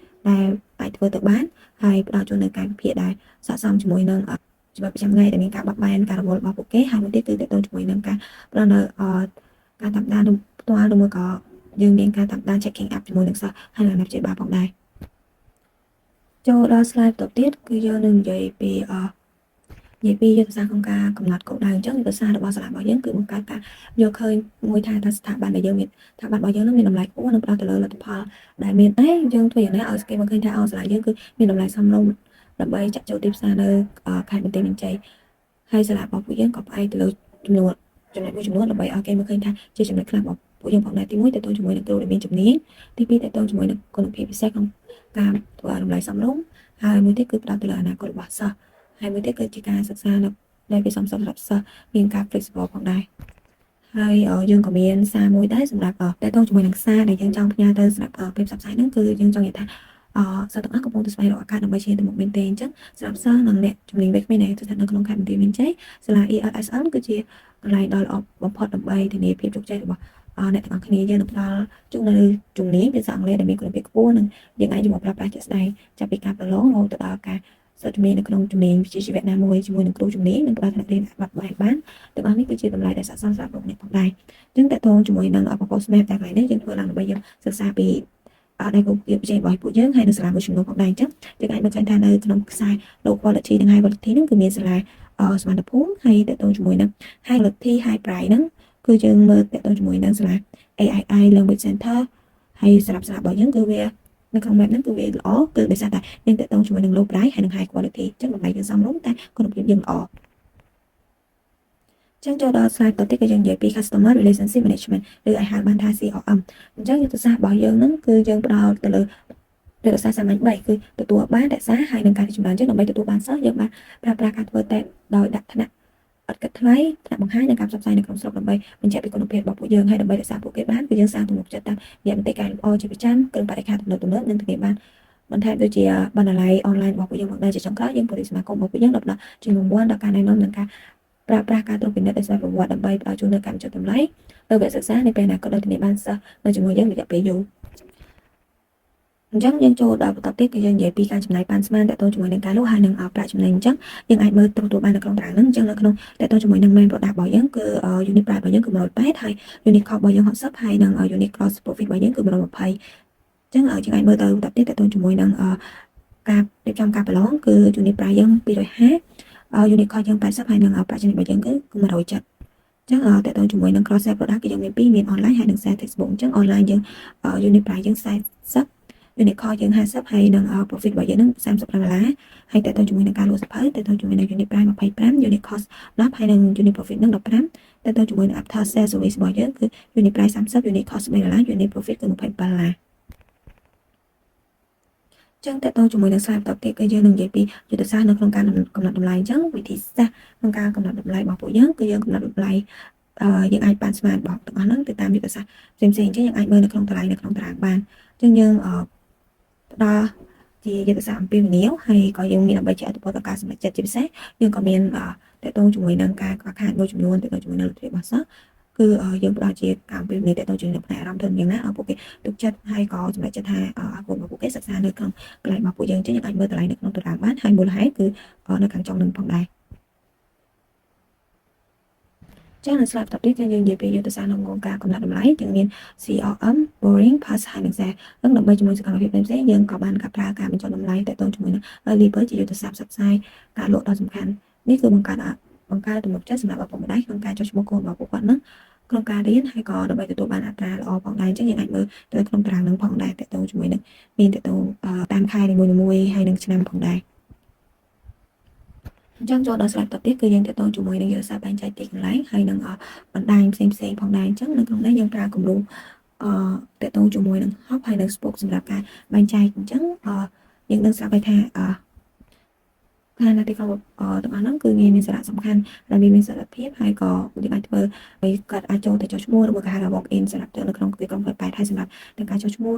ដែលអាចធ្វើទៅបានហើយផ្ដល់ជូននៅកាយវិភាគដែលស័ក្តិសមជាមួយនឹងជីវិតប្រចាំថ្ងៃដែលមានការបត់បែនការរវល់របស់ពួកគេហើយមួយទៀតគឺតទៅជាមួយនឹងការផ្ដល់នៅការតាមដានផ្ទាល់ឬមួយក៏យើងមានការតាមដាន checking up ជាមួយនឹងសិស្សហើយនិងអ្នកព្យាបាលផងដែរចូលដល់ slide បន្ទាប់ទៀតគឺយើងនឹងនិយាយពីអ និយាយពីយុទ្ធសាស្ត្រក្នុងការកំណត់គោលដៅអញ្ចឹងយុទ្ធសាស្ត្ររបស់សាលារបស់យើងគឺបង្កើតការយល់ឃើញមួយថាតើស្ថាប័នដែលយើងមានស្ថាប័នរបស់យើងនឹងមានតម្លៃខ្ពស់និងផ្ដោតទៅលើលទ្ធផលដែលមានតែយើងធ្វើយ៉ាងណាឲ្យគេមកឃើញថាអូសាលាយើងគឺមានតម្លៃសមរម្យដើម្បីចាក់ចូលទីផ្សារនៅខេត្តបន្ទាយមានជ័យហើយសាលារបស់ពួកយើងក៏ផ្អែកទៅលើចំនួនចំណុចមួយចំនួនដើម្បីឲ្យគេមើលឃើញថាជាចំណុចខ្លះរបស់ពួកយើងផងដែរទី1តទៅជាមួយនឹងគ្រូដែលមានជំនាញទី2តទៅជាមួយនឹងគុណភាពពិសេសក្នុងការធ្វើឲ្យតម្លៃសមរម្យហើយមួយទៀតគឺផ្ដោតទៅលើអនាគតរបស់សិស្សហើយមួយទៀតគឺជាការសិក្សានៅដែលវាសមស្របសម្រាប់សិស្សមានការ flexible ផងដែរហើយយើងក៏មានសារមួយដែរសម្រាប់តទៅជាមួយនឹងសារដែលយើងចង់ផ្ញើទៅសម្រាប់ពេលផ្សព្វផ្សាយហ្នឹងគឺយើងចង់និយាយថាអសិស្សទាំងអស់កំពុងតែស្វែងរកឱកាសដើម្បីឈានទៅមុខមែនទេអញ្ចឹងសម្រាប់សិស្សនិងអ្នកជំនាញវ័យក្មេងដែលស្ថិតនៅក្នុងខេត្តបន្ទាយមានជ័យសាលា ELSL គឺជាកន្លែងដ៏ល្អបំផុតដើម្បីធានាភាពជោគជ័យរបស់អ្នកទាំងអស់គ្នាយើងនឹងផ្ដល់ជូននៅជំនាញភាសាអង់គ្លេសដែលមានគុណភាពខ្ពស់និងយើងអាចយកមកប្រើប្រាស់ជាក់ស្ដែងចាប់ពីការប្រឡងរហូតទៅដល់ការសិក្សាជំនាញនៅក្នុងជំនាញវិជ្ជាជីវៈណាមួយជាមួយនឹងគ្រូជំនាញនិងផ្ដល់ថ្នាក់រៀនបាត់បែនបានទាំងអស់នេះគឺជាតម្លៃដែលស័ក្តិសមសម្រាប់លោកអ្នកផងដែរអញ្ចឹងតកតងជាមួយនឹង proposal map តែកន្លែងនេះយើងធ្វើឡើងដើម្បីយើងសិក្សាពីអត់ដែលគោលផ្សេងរបស់ពួកយើងហើយនៅសាលាមួយចំនួនផងដែរអញ្ចឹងយើងអាចមើលឃើញថានៅក្នុងខ្សែ low quality និង high quality ហ្នឹងគឺមានសាលាសមត្ថភូមិហើយតកតងជាមួយនឹង high quality high price ហ្នឹងគឺយើងមើលតកតងជាមួយនឹងសាលា AII Language Center ហើយសម្រាប់សាលារបស់យើងគឺវានៅក្នុង map ហ្នឹងគឺវាល្អគឺដោយសារតែយើងតកតងជាមួយនឹង low price ហើយនិង high quality អញ្ចឹងតម្លៃយើងសមរម្យតែគុណភាពយើងល្អចឹងចូលដល់ slide តទៅទៀតគឺយើងនិយាយពី customer relationship management ឬឲ្យហៅបានថា CRM អញ្ចឹងយុទ្ធសាស្ត្ររបស់យើងហ្នឹងគឺយើងផ្ដោតទៅលើយុទ្ធសាស្ត្រសាមញ្ញ3គឺទទួលបានរក្សាហើយនិងការរីកចម្រើនចឹងដើម្បីទទួលបានសិស្សយើងបានប្រើប្រាស់ការធ្វើតេស្តដោយដាក់ថ្នាក់ឥតគិតថ្លៃថ្នាក់បង្ហាញនិងការផ្សព្វផ្សាយនៅក្នុងស្រុកដើម្បីបញ្ជាក់ពីគុណភាពរបស់ពួកយើងហើយដើម្បីរក្សាពួកគេបានគឺយើងសាងទំនុកចិត្តតាមរយៈមតិកែលម្អជាប្រចាំគ្រឿងបរិក្ខារទំនើបៗនិងធានាបានបន្ថែមដូចជាបណ្ណាល័យអនឡាញរបស់ពួកយើងផងដែរជាចុងក្រោយយើងពង្រីកសមាគមរបស់ពួកយើងដល់ផ្ដល់ជារង្វាន់ដល់ការណែនាំនិងការប្រើប្រាស់ការត្រួតពិនិត្យដោយស្វ័យប្រវត្តិដើម្បីផ្ដល់ជូននូវការបញ្ចុះតម្លៃទៅវគ្គសិក្សានៃពេលអនាគតដែលធានាបានសិស្សនៅជាមួយយើងរយៈពេលយូរអញ្ចឹងយើងចូលដល់បន្តទៀតគឺយើងនិយាយពីការចំណាយប៉ាន់ស្មានតទៅជាមួយនឹងការលក់ហើយនឹងប្រាក់ចំណេញអញ្ចឹងយើងអាចមើលទទួលបាននៅក្នុងតារាងហ្នឹងអញ្ចឹងនៅក្នុងតទៅជាមួយនឹង main product របស់យើងគឺ unit price របស់យើងគឺ180ហើយ unit cost របស់យើង60ហើយនិង unit gross profit របស់យើងគឺ120អញ្ចឹងយើងអាចមើលទៅបន្តទៀតតទៅជាមួយនឹងការរៀបចំការប្រឡងគឺ unit price យើង250 unit cost យើង80ហើយនិងប្រាក់ចំណេញរបស់យើងគឺ170ចឹងតើតើជាមួយនឹង cross sell product គឺយើងមានពីរមាន online ហើយនិង sell textbook អញ្ចឹង online យើង unit price យើង40 unit cost យើង50ហើយនិង profit របស់យើងនឹង35ដុល្លារហើយតើតើជាមួយនឹងការលក់សៀវភៅតើតើជាមួយនឹង unit price 25 unit cost 10ហើយនិង unit profit នឹង15តើតើជាមួយនឹង after sale service របស់យើងគឺ unit price 30 unit cost 3ដុល្លារ unit profit គឺ27ដុល្លារចឹងតើតើជាមួយនឹង slide បន្តទៀតគឺយើងនឹងនិយាយពីយុទ្ធសាស្ត្រនៅក្នុងការកំណត់តម្លៃអញ្ចឹងវិធីសាស្ត្រក្នុងការកំណត់តម្លៃរបស់ពួកយើងគឺយើងកំណត់តម្លៃអឺយើងអាចប៉ាន់ស្មានរបស់ទាំងអស់ហ្នឹងទៅតាមយុទ្ធសាស្ត្រផ្សេងៗអញ្ចឹងយើងអាចមើលនៅក្នុងតម្លៃនៅក្នុងតារាងបានអញ្ចឹងយើងអឺផ្ដល់ជាយុទ្ធសាស្ត្រអំពាវនាវហើយក៏យើងមានដើម្បីជាឥទ្ធិពលដល់ការសម្រេចចិត្តជាពិសេសយើងក៏មានតកតងជាមួយនឹងការខ្វះខាតមួយចំនួនតកតងជាមួយនឹងលទ្ធភាពរបស់សិស្សគឺយើងផ្ដល់ជាការអំពាវនាវតកតងជាមួយនឹងផ្នែកអារម្មណ៍ធនយ៉ាងណាឲ្យពួកគេទុកចិត្តហើយក៏សម្រេចចិត្តថាឲ្យកូនរបស់ពួកគេសិក្សានៅក្នុងកន្លែងរបស់ពួកយើងអញ្ចឹងយើងអាចមើលតម្លៃនៅក្នុងតារាងបានហើយមូលហេតុគឺនៅខាងចុងនឹងផងដែរចឹងនៅ slide បន្តទៀតគឺយើងនិយាយពីយុទ្ធសាស្ត្រក្នុងការកំណត់តម្លៃយើងមាន CRM Boring Pass ហើយនិង Sale នឹងដើម្បីជំរុញសកម្មភាពផ្សេងៗយើងក៏បានការប្រើការបញ្ចុះតម្លៃតទៅជាមួយនឹង Early Bird ជាយុទ្ធសាស្ត្រផ្សព្វផ្សាយការលក់ដ៏សំខាន់នេះគឺបង្កើតបង្កើតទំនុកចិត្តសម្រាប់ឪពុកម្ដាយក្នុងការចុះឈ្មោះកូនរបស់ពួកគាត់នឹងក្នុងការរៀនហើយក៏ដើម្បីទទួលបានអត្រាល្អផងដែរអញ្ចឹងយើងអាចមើលទៅក្នុងតារាងនឹងផងដែរតទៅជាមួយនឹងមានតទៅតាមខែនីមួយៗហើយនឹងឆ្នាំផងដែរអញ្ចឹងចូលដល់ slide តទៀតគឺយើងតទៅជាមួយនឹងយុទ្ធសាស្ត្របែងចែកទីកន្លែងហើយនឹងបណ្ដាញផ្សេងផ្សេងផងដែរអញ្ចឹងនៅក្នុងនេះយើងប្រើគំរូអឺតទៅជាមួយនឹង hub ហើយនឹង spoke សម្រាប់ការបែងចែកអញ្ចឹងអឺយើងដឹងស្រាប់ហើយថាអឺការនៅទីក្រុងទាំងអស់ហ្នឹងគឺងាយមានសារៈសំខាន់ដែលវាមានសារៈភាពហើយក៏យើងអាចធ្វើឲ្យគាត់អាចចូលទៅចុះឈ្មោះឬមួយក៏ហៅថា walk in សម្រាប់ទៅនៅក្នុងទីក្រុងប៉ោយប៉ែតហើយសម្រាប់ទាំងការចុះឈ្មោះ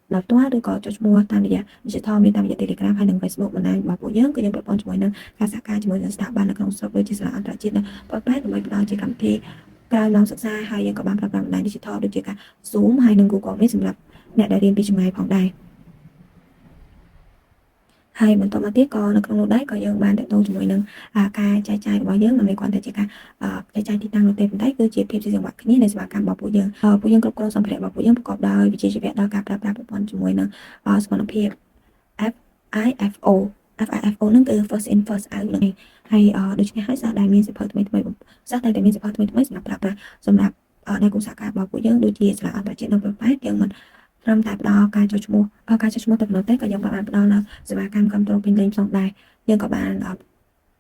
ដោយផ្ទាល់ឬក៏ចុះឈ្មោះតាមរយៈ digital មានតាមរយៈ Telegram ហើយនិង Facebook បណ្ដាញរបស់ពួកយើងគឺយើងពាក់ព័ន្ធជាមួយនឹងការសហការជាមួយនឹងស្ថាប័ននៅក្នុងស្រុកដូចជាសាលាអន្តរជាតិនៅប៉ោយប៉ែតដើម្បីផ្ដល់ជាកម្មវិធីក្រៅម៉ោងសិក្សាហើយយើងក៏បានប្រើប្រាស់បណ្ដាញ digital ដូចជាការ Zoom ហើយនិង Google Meet សម្រាប់អ្នកដែលរៀនពីចម្ងាយផងដែរហើយបន្តមកទៀតក៏នៅក្នុងនោះដែរក៏យើងបានតភ្ជាប់ជាមួយនឹងការចែកចាយរបស់យើងមិនមែនគ្រាន់តែជាការចែកចាយទីតាំងនោះទេប៉ុន្តែគឺជាភាពស៊ីសង្វាក់គ្នានៃសេវាកម្មរបស់ពួកយើងពួកយើងគ្រប់គ្រងសម្ភារៈរបស់ពួកយើងប្រកបដោយវិជ្ជាជីវៈដល់ការប្រើប្រាស់ប្រព័ន្ធជាមួយនឹងសមត្ថភាព FIFO FIFO ហ្នឹងគឺ first in first out ហ្នឹងឯង ហើយដូច្នេះហើយសិស្សដែលមានសៀវភៅថ្មីថ្មីសិស្សតែតែមានសៀវភៅថ្មីថ្មីសម្រាប់ប្រើប្រាស់សម្រាប់ដៃគូសហការរបស់ពួកយើងដូចជាសាលាអន្តរជាតិនៅប្រទេសយើងមិនត្រឹមតែផ្ដល់ការចុះឈ្មោះការចុះឈ្មោះតែប៉ុណ្ណោះទេក៏យើងបានផ្ដល់នូវសេវាកម្មគ្រប់គ្រងពេញលេញផងដែរយើងក៏បា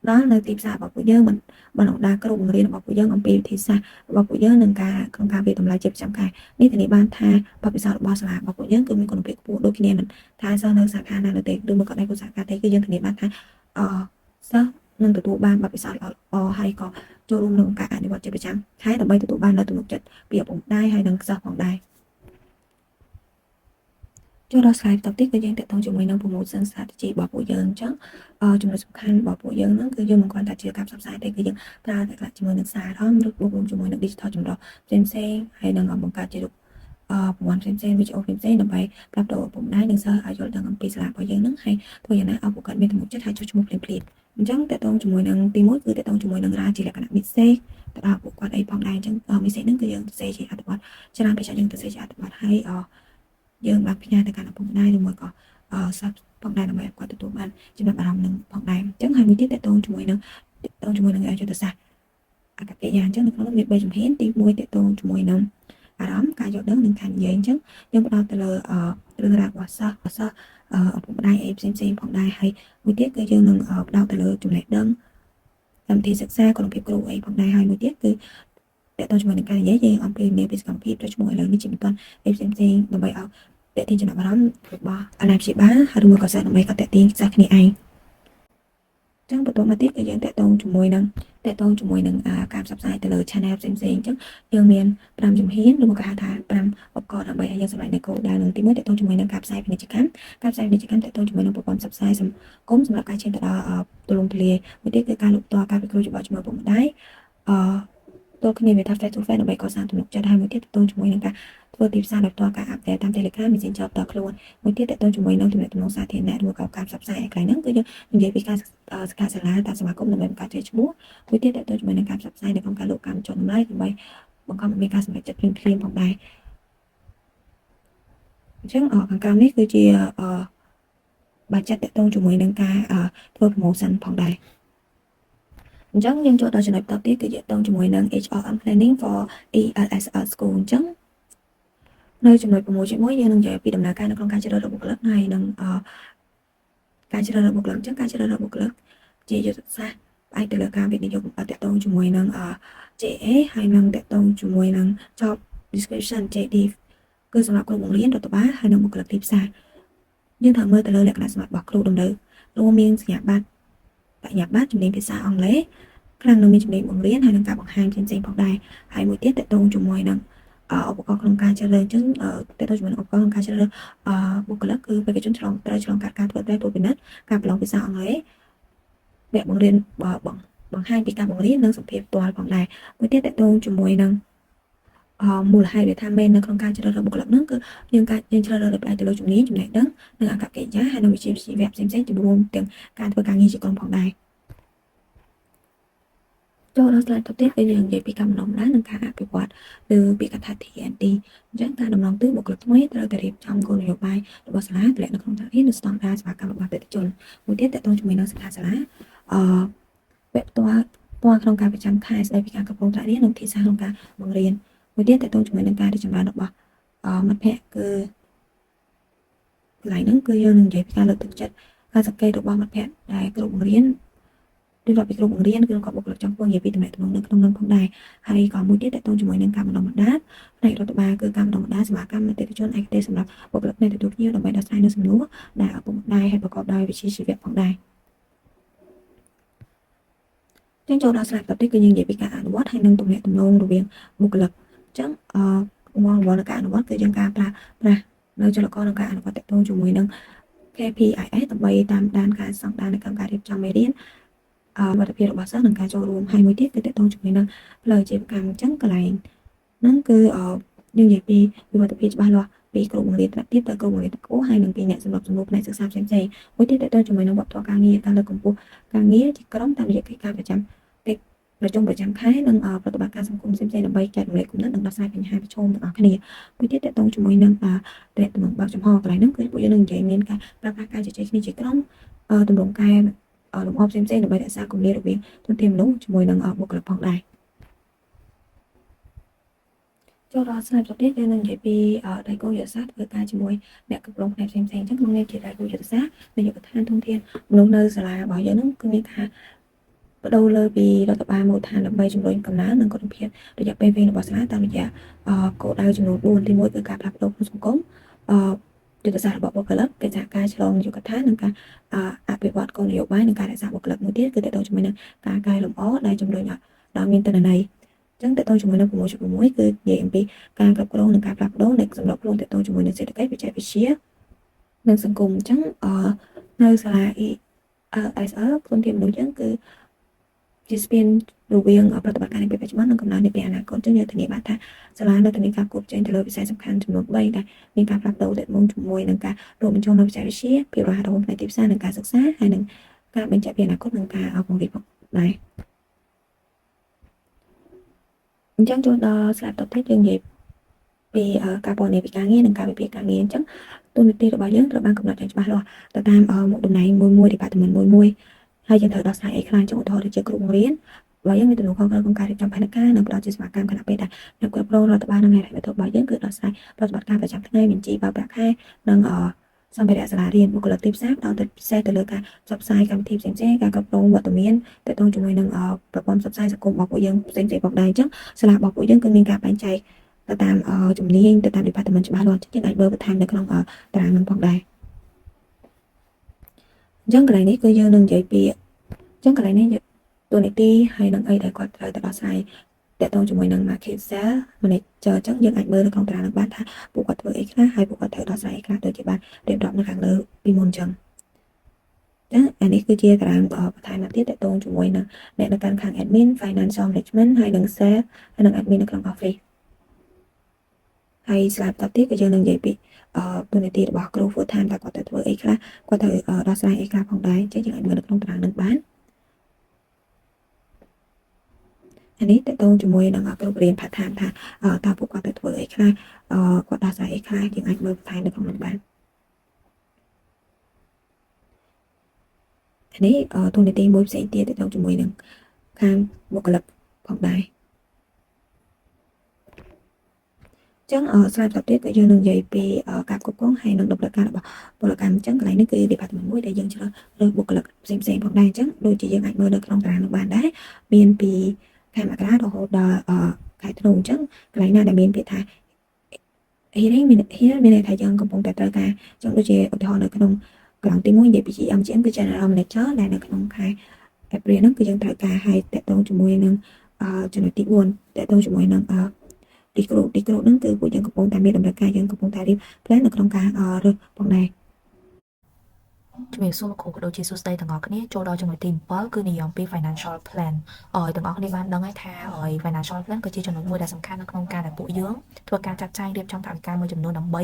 នដល់នៅទីផ្សាររបស់ពួកយើងមិនបណ្ដុះដាលគ្រូបង្រៀនរបស់ពួកយើងអំពីវិធីសាស្ត្ររបស់ពួកយើងនិងការក្នុងការវាយតម្លៃជាប្រចាំខែនេះធានាបានថាបទពិសោធន៍របស់សាលារបស់ពួកយើងគឺមានគុណភាពខ្ពស់ដូចគ្នាមិនថាសិស្សនៅសាខាណានោះទេឬមកក៏ដៃគូសហការទេគឺយើងធានាបានថាអសិស្សនឹងទទួលបានបទពិសោធន៍ល្អៗហើយក៏ចូលរួមក្នុងការអនុវត្តជាប្រចាំខែដើម្បីទទួលបាននូវទំនុកចិត្តពីឪពុកម្ដាយហើយនិងសិស្សផងដែរចូលដល់ slide បន្ទាប់ទៀតគឺយើងតាក់ទងជាមួយនឹង promotion strategy របស់ពួកយើងអញ្ចឹងចំណុចសំខាន់របស់ពួកយើងហ្នឹងគឺយើងមិនគ្រាន់តែជាការផ្សព្វផ្សាយទេគឺយើងប្រើតែខ្លះជាមួយនឹងសារអារម្មណ៍ឬបូករួមជាមួយនឹង digital ចម្រុះផ្សេងផ្សេងហើយនឹងបង្កើតជារូបប្រព័ន្ធផ្សេងផ្សេងវីដេអូផ្សេងផ្សេងដើម្បីប្រាប់ដល់ឪពុកម្ដាយនិងសិស្សឲ្យយល់ដឹងអំពីសាលារបស់យើងហ្នឹងហើយធ្វើយ៉ាងណាឲ្យពួកគាត់មានទំនុកចិត្តហើយចុះឈ្មោះភ្លាមៗអញ្ចឹងតាក់ទងជាមួយនឹងទី1គឺតាក់ទងជាមួយនឹងរាជាលក្ខណៈ message ទៅដល់ពួកគាត់អីផងដែរអញ្ចឹង message ហ្នឹងគឺយើងសរសេរជាអត្ថបទច្រើនពេកយើងទៅសរសេរជាអត្ថបទហើយអយើងបានផ្ញើទៅកាន់ឪពុកម្ដាយឬមួយក៏សិស្សផងដែរដើម្បីឲ្យគាត់ទទួលបានចំណាប់អារម្មណ៍នឹងផងដែរអញ្ចឹងហើយមួយទៀតតាក់ទងជាមួយនឹងតាក់ទងជាមួយនឹងយុទ្ធសាស្ត្រអាកប្បកិរិយាអញ្ចឹងនៅក្នុងនោះមាន3ជំហានទី1តាក់ទងជាមួយនឹងអារម្មណ៍ការយល់ដឹងនិងការនិយាយអញ្ចឹងយើងផ្ដោតទៅលើរឿងរ៉ាវរបស់សិស្សសិស្សឪពុកម្ដាយអីផ្សេងផ្សេងផងដែរហើយមួយទៀតគឺយើងនឹងផ្ដោតទៅលើចំណេះដឹងកម្មវិធីសិក្សាគុណភាពគ្រូអីផងដែរហើយមួយទៀតគឺតកតជាមួយនឹងការនិយាយយើងអំពីនាពីសកម្មភាពចុះឈ្មោះឥឡូវនេះជាបន្តអីផ្សេងផ្សេងដើម្បីឲ្យតាក់ទាញចំណាប់អារម្មណ៍របស់អាណាព្យាបាលហើយឬមួយក៏សិស្សដើម្បីក៏តាក់ទាញសិស្សគ្នាឯងចឹងបន្ទាប់មកទៀតគឺយើងតាក់ទងជាមួយនឹងតាក់ទងជាមួយនឹងការផ្សព្វផ្សាយទៅលើ channel ផ្សេងផ្សេងអញ្ចឹងយើងមាន5ជំហានឬមកក៏ហៅថា5ឧបករណ៍ដើម្បីឲ្យយើងសម្រេចនូវគោលដៅនឹងទី1តាក់ទងជាមួយនឹងការផ្សាយពាណិជ្ជកម្មការផ្សាយពាណិជ្ជកម្មតាក់ទងជាមួយនឹងប្រព័ន្ធផ្សព្វផ្សាយសង្គមសម្រាប់ការឈានទៅដល់ទូលំទូលាយមួយទៀតគឺការលក់ផ្ទាល់ការពិគ្រោះយោបល់ជាមួយឪពុកម្ដាយអឺទល់គ្នាវាថា face to face ដើម្បីកសាងទំនុកចិត្តហើយមួយទៀតតាក់ទងជាមួយនឹងការធ្វើទីផ្សារដោយផ្ទាល់ការ update តាម Telegram Messenger ផ្ទាល់ខ្លួនមួយទៀតតាក់ទងជាមួយនឹងទំនាក់ទំនងសាធារណៈឬក៏ការផ្សព្វផ្សាយកន្លែងហ្នឹងគឺយើងនិយាយពីការសិក្ខាសាលាតាមសមាគមដើម្បីបង្កើតជាឈ្មោះមួយទៀតតាក់ទងជាមួយនឹងការផ្សព្វផ្សាយនៅក្នុងការលក់កម្មចុះតម្លៃដើម្បីបង្ខំឲ្យមានការសម្រេចចិត្តភ្លាមៗផងដែរអញ្ចឹងខាងក្រោមនេះគឺជាអបាច់ចាត់តាក់ទងជាមួយនឹងការធ្វើ promotion ផងដែរអញ្ចឹងយើងចូលដល់ចំណុចបន្តទៀតគឺតាក់ទងជាមួយនឹង HRM planning for ELSL school អញ្ចឹងនៅចំណុច6.1យើងនឹងនិយាយពីដំណើរការនៅក្នុងការជ្រើសរើសបុគ្គលិកហើយនឹងការជ្រើសរើសបុគ្គលិកអញ្ចឹងការជ្រើសរើសបុគ្គលិកជាយុទ្ធសាស្ត្រផ្អែកទៅលើការវិនិយោគតាក់ទងជាមួយនឹង JA ហើយនឹងតាក់ទងជាមួយនឹង job description JD គឺសម្រាប់គ្រូបង្រៀនរដ្ឋបាលហើយនិងបុគ្គលិកទីផ្សារយើងត្រូវមើលទៅលើលក្ខណៈសម្បត្តិរបស់គ្រូតម្រូវរួមមានសញ្ញាបត្របញ្ញាបត្រជំនាញភាសាអង់គ្លេសខ្លាំងនឹងមានជំនាញបង្រៀនហើយនិងការបង្ហាញផ្សេងៗផងដែរហើយមួយទៀតតាក់ទងជាមួយនឹងឧបករណ៍ក្នុងការជ្រើសរើសអញ្ចឹងតើតើជាមួយនឹងឧបករណ៍ក្នុងការជ្រើសរើសបុគ្គលិកគឺបេក្ខជនឆ្លងត្រូវឆ្លងកាត់ការធ្វើតេស្តត្រួតពិនិត្យការប្រឡងភាសាអង់គ្លេសវគ្គបង្រៀនបង្បង្ហាញពីការបង្រៀននិងសម្ភារផ្ទាល់ផងដែរមួយទៀតតាក់ទងជាមួយនឹងអមូលហេតុដែលថាមែននៅក្នុងការជ្រើសរើសបុគ្គលិកហ្នឹងគឺយើងការយើងជ្រើសរើសដោយផ្អែកទៅលើជំនាញចំណេះដឹងនិងអាកប្បកិរិយាហើយនិងវិជ្ជាជីវៈផ្សេងៗជំរួមទាំងការធ្វើការងារជាក្រុមផងដែរចូលដល់ slide ទៅទៀតគឺយើងនិយាយពីការបណ្ដុះបណ្ដាលនិងការអភិវឌ្ឍឬពាក្យថា T&D អញ្ចឹងការដំណងទិសបុគ្គលិកថ្មីត្រូវតែរៀបចំគោលនយោបាយរបស់សាលាតម្លាក់នៅក្នុងថ្នាក់រៀននិងស្តង់ដារសេវាកម្មរបស់អតិថិជនមួយទៀតតាក់ទងជាមួយនឹងសិក្ខាសាលាអឺវគ្គផ្ទាល់ផ្ទាល់ក្នុងការប្រចាំខែស្ដីពីការគ្រប់គ្រងថ្នាក់រៀននិងវិធីសាស្ត្រក្នុងការបង្រៀនមួយទៀតតាក់ទងជាមួយនឹងការរីកចម្រើនរបស់មិត្តភ័ក្តិគឺកន្លែងហ្នឹងគឺយើងនឹងនិយាយពីការលើកទឹកចិត្តការសង្កេតរបស់មិត្តភ័ក្តិដែលគ្រូបង្រៀនរៀបរាប់ពីគ្រូបង្រៀនគឺក៏បុគ្គលិកចង់ធ្វើនិយាយពីតំណែងទំនងនៅក្នុងនឹងផងដែរហើយក៏មួយទៀតតាក់ទងជាមួយនឹងការបណ្ដុះបណ្ដាលផ្នែករដ្ឋបាលគឺការបណ្ដុះបណ្ដាលសេវាកម្មអតិថិជនឯកទេសសម្រាប់បុគ្គលិកផ្នែកទទួលភ្ញៀវដើម្បីដោះស្រាយនូវសំណួរដែលឪពុកម្ដាយហើយប្រកបដោយវិជ្ជាជីវៈផងដែរចឹងចូលដល់ slide បន្ទាប់ទៀតគឺយើងនិយាយពីការអនុវត្តហើយនិងទំនាក់ទំនងរវាងបុគ្គលិកអញ្ចឹងអឺងរបស់នៃការអនុវត្តគឺយើងការប្រើប្រាស់នៅចលករក្នុងការអនុវត្តតាក់ទងជាមួយនឹង KPIs ដើម្បីតាមដានការស្តង់ដារនៅក្នុងការរៀបចំមេរៀនអឺវត្តភាពរបស់សិស្សនិងការចូលរួមហើយមួយទៀតគឺតាក់ទងជាមួយនឹងផ្លូវអាជីវកម្មអញ្ចឹងកន្លែងហ្នឹងគឺយើងនិយាយពីវិវត្តភាពច្បាស់លាស់ពីគ្រូបង្រៀនថ្នាក់ទាបទៅគ្រូបង្រៀនថ្នាក់ខ្ពស់ហើយនិងពីអ្នកសម្របសម្រួលផ្នែកសិក្សាផ្សេងៗមួយទៀតតទៅជាមួយនឹងវប្បធម៌ការងារការលើកកម្ពស់ការងារជាក្រុមតាមរយៈកិច្ចការប្រចាំកិច្ចប្រជុំប្រចាំខែនិងប្រតិបត្តិការសង្គមផ្សេងៗដើម្បីចែករំលែកគំនិតនិងដោះស្រាយបញ្ហាប្រឈមទាំងអស់គ្នាមួយទៀតតទៅជាមួយនឹងតំណែងបើកចំហកន្លែងហ្នឹងគឺពួកយើងនឹងនិយាយមានការប្រើប្រាស់ការជជែកគ្នាជាក្រុមទម្រង់កែ លម្អផ្សេងៗដើម្បីរក្សាគម្លាតរវាងធនធានមនុស្សជាមួយនឹងបុគ្គលិកផងដែរចូលដល់ slide បន្ទាប់ទៀតយើងនឹងនិយាយពីដៃគូយុទ្ធសាស្ត្រធ្វើការជាមួយអ្នកគ្រប់គ្រងផ្នែកផ្សេងៗអញ្ចឹងក្នុងនាមជាដៃគូយុទ្ធសាស្ត្រនាយកដ្ឋានធនធានមនុស្សនៅសាលារបស់យើងហ្នឹងគឺមានការបដូរលើពីរដ្ឋបាលមូលដ្ឋានដើម្បីជំរុញកំណើននិងគុណភាពរយៈពេលវែងរបស់សាលាតាមរយៈគោលដៅចំនួន4ទី1គឺការផ្លាស់ប្ដូរក្នុងសង្គមយុទ្ធសាស្ត្ររបស់បុគ្គលិកកិច្ចសហការឆ្លងនាយកដ្ឋាននិងការអភិវឌ្ឍគោលនយោបាយនិងការរក្សាបុគ្គលិកមួយទៀតគឺទាក់ទងជាមួយនឹងការកែលម្អដែលជំរុញដល់មានទិន្នន័យចឹងទាក់ទងជាមួយនឹង6.6គឺនិយាយអំពីការគ្រប់គ្រងនិងការផ្លាស់ប្ដូរនៃសម្របខ្លួនទាក់ទងជាមួយនឹងសេដ្ឋកិច្ចបច្ចេកវិទ្យានិងសង្គមអញ្ចឹងអឺនៅសាលា ELSL ធនធានមនុស្សយើងគឺជាស្ពានរវាងប្រតិបត្តិការនាពេលបច្ចុប្បន្ននិងកំណើននាពេលអនាគតអញ្ចឹងយើងធានាបានថាសាលានៅតែមានការគួរប្រជែងទៅលើវិស័យសំខាន់ចំនួន3ដែលមានការផ្លាស់ប្ដូរទាក់ទងជាមួយនឹងការរួមបញ្ចូលនូវបច្ចេកវិទ្យាភាពរហ័សរហួនផ្នែកទីផ្សារនិងការសិក្សាហើយនិងការបញ្ជាក់ពីអនាគតនិងការពង្រីកផងដែរអញ្ចឹងចូលដល់ slide តទៅទៀតយើងនិយាយពីការពណ៌នាពីការងារនិងការវិភាគការងារអញ្ចឹងតួនាទីរបស់យើងត្រូវបានកំណត់យ៉ាងច្បាស់លាស់ទៅតាមមុខតំណែងមួយមួយ department មួយមួយហើយយើងត្រូវដោះស្រាយអីខ្លះអញ្ចឹងឧទាហរណ៍ដូចជាគ្រូបង្រៀនរបស់យើងមានទំនួលខុសត្រូវក្នុងការរៀបចំផែនការនិងផ្ដល់ជាសេវាកម្មខណៈពេលដែលអ្នកគ្រប់គ្រងរដ្ឋបាលនិងហិរញ្ញវត្ថុរបស់យើងគឺដោះស្រាយប្រតិបត្តិការប្រចាំថ្ងៃបញ្ជីបើកប្រាក់ខែនិងសម្ភារៈសាលារៀនបុគ្គលិកទីផ្សារផ្ដោតទៅពិសេសទៅលើការផ្សព្វផ្សាយកម្មវិធីផ្សេងៗការគ្រប់គ្រងវត្តមានទាក់ទងជាមួយនឹងប្រព័ន្ធផ្សព្វផ្សាយសង្គមរបស់ពួកយើងផ្សេងៗផងដែរអញ្ចឹងសាលារបស់ពួកយើងគឺមានការបែងចែកទៅតាមជំនាញទៅតាម department ច្បាស់លាស់យើងអាចមើលបន្ថែមនៅក្នុងតារាងនឹងផងដែរអញ្ចឹងកន្លែងនេះគឺយើងនឹងនិយាយពីអញ្ចឹងកន្លែងនេះតួនាទីហើយនឹងអីដែលគាត់ត្រូវតែដោះស្រាយទាក់ទងជាមួយនឹង market sale manager អញ្ចឹងយើងអាចមើលនៅក្នុងតារាងនឹងបានថាពួកគាត់ធ្វើអីខ្លះហើយពួកគាត់ត្រូវដោះស្រាយអីខ្លះដូចជាបានរៀបរាប់នៅខាងលើពីមុនអញ្ចឹងចឹងអានេះគឺជាតារាងបន្ថែមមកទៀតទាក់ទងជាមួយនឹងអ្នកនៅកាន់ខាង admin financial management ហើយនិង sale ហើយនិង admin នៅក្នុង office ហើយ slide បន្តទៀតក៏យើងនឹងនិយាយពីតួនាទីរបស់គ្រូ full time តើគាត់ត្រូវធ្វើអីខ្លះគាត់ត្រូវដោះស្រាយអីខ្លះផងដែរអញ្ចឹងយើងអាចមើលនៅក្នុងតារាងនឹងបានអានេះទាក់ទងជាមួយនឹងគ្រូបង្រៀន part time ថាតើពួកគាត់ទៅធ្វើអីខ្លះគាត់ដោះស្រាយអីខ្លះយើងអាចមើលបន្ថែមនៅក្នុងនោះបានអានេះតួនាទីមួយផ្សេងទៀតទាក់ទងជាមួយនឹងខាងបុគ្គលិកផងដែរចឹង slide បន្តទៀតគឺយើងនឹងនិយាយពីការគ្រប់គ្រងហើយនិងតម្រូវការរបស់ពលកម្មអញ្ចឹងកន្លែងនេះគឺ department មួយដែលយើងជ្រើសរើសបុគ្គលិកផ្សេងៗផងដែរអញ្ចឹងដូចជាយើងអាចមើលនៅក្នុងតារាងនោះបានដែរមានពីខែមករារហូតដល់ខែធ្នូអញ្ចឹងកន្លែងណាដែលមានពាក្យថា hiring មាន here មានន័យថាយើងកំពុងតែត្រូវការអញ្ចឹងដូចជាឧទាហរណ៍នៅក្នុងកន្លងទី1និយាយពី GM GM គឺ General Manager ដែលនៅក្នុងខែ April ហ្នឹងគឺយើងត្រូវការឲ្យទាក់ទងជាមួយនឹងចំណុចទី4ទាក់ទងជាមួយនឹង recruit recruit ហ្នឹងគឺពួកយើងកំពុងតែមានតម្រូវការយើងកំពុងតែរៀប plan នៅក្នុងការរើសផងដែរ ជំរាបសួរលោកគ្រូក៏ដូចជាសួស្តីទាំងអស់គ្នាចូលដល់ចំណុចទី7គឺនិយមពី financial plan ឲ្យទាំងអស់គ្នាបានដឹងហើយថាឲ្យ financial plan គឺជាចំណុចមួយដែលសំខាន់នៅក្នុងការដែលពួកយើងធ្វើការចាត់ចែងរៀបចំថវិកាមួយចំនួនដើម្បី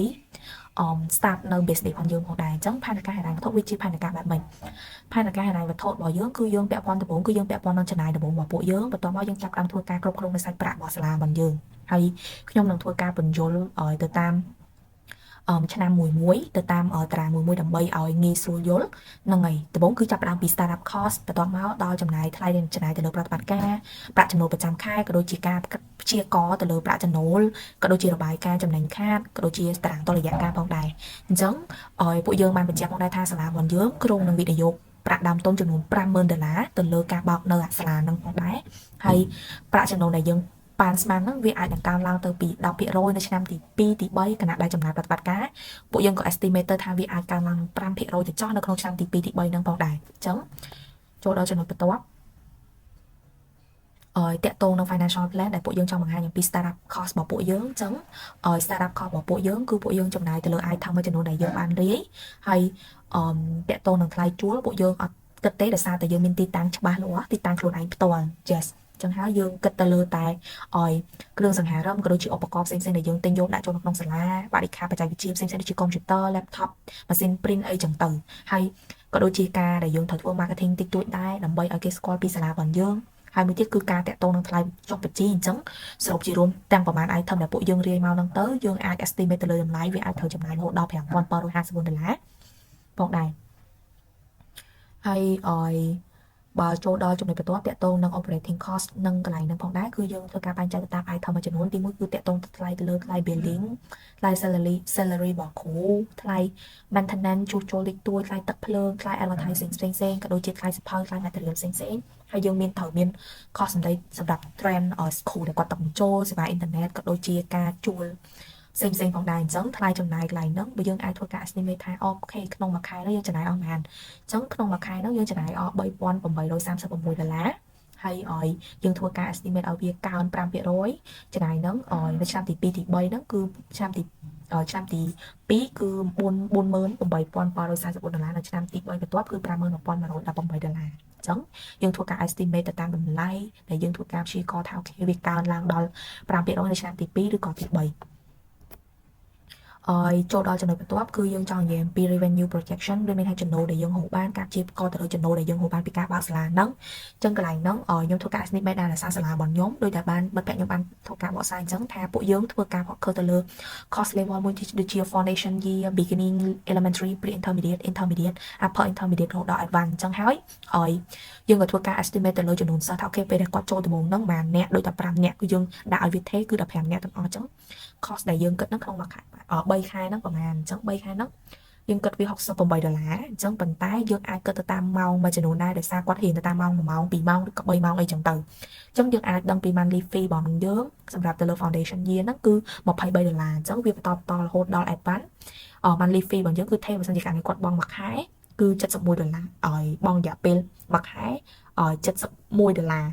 អម start នៅ business របស់យើងផងដែរអញ្ចឹងផែនការហិរញ្ញវត្ថុវាជាផែនការបែបម៉េចផែនការហិរញ្ញវត្ថុរបស់យើងគឺយើងពាក់ព័ន្ធដំបូងគឺយើងពាក់ព័ន្ធនឹងចំណាយដំបូងរបស់ពួកយើងបន្ទាប់មកយើងចាប់ផ្ដើមធ្វើការគ្រប់គ្រងនៅសាច់ប្រាក់របស់សាលារបស់យើងហើយខ្ញុំនឹងធ្វើការពន្យល់ឲ្យទៅតាមឆ្នាំមួយមួយទៅតាមតារាងមួយមួយដើម្បីឲ្យងាយស្រួលយល់ហ្នឹងហើយដំបូងគឺចាប់ផ្ដើមពី startup cost បន្ទាប់មកដល់ចំណាយថ្លៃចំណាយទៅលើប្រតិបត្តិការប្រាក់ចំណូលប្រចាំខែក៏ដូចជាការព្យាករទៅលើប្រាក់ចំណូលក៏ដូចជារបាយការណ៍ចំណេញខាតក៏ដូចជាតារាងតុល្យការផងដែរអញ្ចឹងឲ្យពួកយើងបានបញ្ជាក់ផងដែរថាសាលារបស់យើងគ្រោងនឹងវិនិយោគប្រាក់ដើមទុនចំនួន50000ដុល្លារទៅលើការបើកនៅអាសាលានឹងផងដែរហើយប្រាក់ចំណូលដែលយើងប៉ានស្មានហ្នឹងវាអាចនឹងកើនឡើងទៅពី10%នៅឆ្នាំទី2ទី3ខណៈដែលចំណាយប្រតិបត្តិការពួកយើងក៏ estimate ទៅថាវាអាចកើនឡើង5%ទៅចុះនៅក្នុងឆ្នាំទី2ទី3ហ្នឹងផងដែរអញ្ចឹងចូលដល់ចំណុចបន្ទាប់អឺទាក់ទងនឹង financial plan ដែលពួកយើងចង់បង្ហាញអំពី startup cost របស់ពួកយើងអញ្ចឹងអឺ startup cost របស់ពួកយើងគឺពួកយើងចំណាយទៅលើ item មួយចំនួនដែលយើងបានរាយហើយអឺទាក់ទងនឹងថ្លៃជួលពួកយើងអត់គិតទេដោយសារតែយើងមានទីតាំងច្បាស់លាស់ទីតាំងខ្លួនឯងផ្ទាល់ yes ចឹងហើយយើងគិតទៅលើតែឲ្យគ្រឿងសង្ហារឹមក៏ដូចជាឧបករណ៍ផ្សេងៗដែលយើងទិញយកដាក់ចូលនៅក្នុងសាលាបរិក្ខារបច្ចេកវិទ្យាផ្សេងៗដូចជា computer laptop ម៉ាស៊ីន print អីចឹងទៅហើយក៏ដូចជាការដែលយើងត្រូវធ្វើ marketing តិចតួចដែរដើម្បីឲ្យគេស្គាល់ពីសាលារបស់យើងហើយមួយទៀតគឺការទាក់ទងនឹងថ្លៃចុះបញ្ជីអញ្ចឹងសរុបជារួមទាំងប្រមាណ item ដែលពួកយើងរាយមកហ្នឹងទៅយើងអាច estimate ទៅលើតម្លៃវាអាចត្រូវចំណាយរហូតដល់5754ដុល្លារផងដែរហ ហើយឲ្យបើចូលដល់ចំណុចបន្ទាប់ទាក់ទងនឹង operating cost និងកន្លែងហ្នឹងផងដែរគឺយើងធ្វើការបែងចែកទៅតាម item មួយចំនួនទីមួយគឺទាក់ទងទៅថ្លៃទៅលើថ្លៃ building ថ្លៃ salary របស់គ្រូថ្លៃ maintenance ជួសជុលតិចតួចថ្លៃទឹកភ្លើងថ្លៃ advertising ផ្សេងៗក៏ដូចជាថ្លៃសៀវភៅថ្លៃ material ផ្សេងៗហើយយើងមានត្រូវមាន cost សម្រាប់សម្រាប់ train គ្រូដែលគាត់តំចូលសេវាអ៊ីនធឺណិតក៏ដូចជាការជួលផ្សេងផ្សេងផងដែរអញ្ចឹងថ្លៃចំណាយកន្លែងហ្នឹងបើយើងអាចធ្វើការ estimate ថា okay ក្នុងមួយខែហ្នឹងយើងចំណាយអស់ប៉ុន្មានអញ្ចឹងក្នុងមួយខែហ្នឹងយើងចំណាយអស់3836ដុល្លារហើយឲ្យយើងធ្វើការ estimate ឲ្យវាកើន5%ចំណាយហ្នឹងឲ្យនៅឆ្នាំទី2ទី3ហ្នឹងគឺឆ្នាំទី2គឺ4 48744ដុល្លារនៅឆ្នាំទី3បន្ទាប់គឺ51118ដុល្លារអញ្ចឹងយើងធ្វើការ estimate ទៅតាមតម្លៃដែលយើងធ្វើការព្យាករណ៍ថា okay វាកើនឡើងដល់5%នៅឆ្នាំទី2ឬក៏ទី3ហើយចូលដល់ចំណុចបន្ទាប់គឺយើងចង់និយាយអំពី revenue projection ឬមានថាចំណូលដែលយើងរកបានការជាកទៅលើចំណូលដែលយើងរកបានពីការបើកសាលាហ្នឹងអញ្ចឹងកន្លែងហ្នឹងខ្ញុំធ្វើការ estimate ដែរដោយសារសាលារបស់ខ្ញុំដោយតែបានមិត្តភក្តិខ្ញុំបានធ្វើការបកស្រាយអញ្ចឹងថាពួកយើងធ្វើការ focus ទៅលើ course level មួយដូចជា foundation year, beginning, elementary, pre intermediate, intermediate, upper intermediate រហូតដល់ advanced អញ្ចឹងហើយហើយយើងក៏ធ្វើការ estimate ទៅលើចំនួនសិស្សថា okay ពេលដែលគាត់ចូលដំបូងហ្នឹងប្រហែលអ្នកដូចតែ5នាក់គឺយើងដាក់ឲ្យវាថេគឺ15នាក់ទាំងអស់អញ្ចឹង cost ដែលយើងគិតហ្នឹងក្នុងមួយខែ3ខែហ្នឹងប្រហែលអញ្ចឹង3ខែហ្នឹងយើងគិតវា68ដុល្លារអញ្ចឹងប៉ុន្តែយើងអាចគិតទៅតាមម៉ោងមួយចំនួនដែរដោយសារគាត់រៀនទៅតាមម៉ោង1ម៉ោង2ម៉ោងឬក៏3ម៉ោងអីចឹងទៅអញ្ចឹងយើងអាចដឹងពី monthly fee របស់យើងសម្រាប់ទៅលើ foundation year ហ្នឹងគឺ23ដុល្លារអញ្ចឹងវាបន្តបន្តរហូតដល់ advance monthly fee របស់យើងគឺថេរបើសិនជាករណីគាត់បង់មួយខែគឺ71ដុល្លារឲ្យបង់រយៈពេលមួយខែ71ដុល្លារ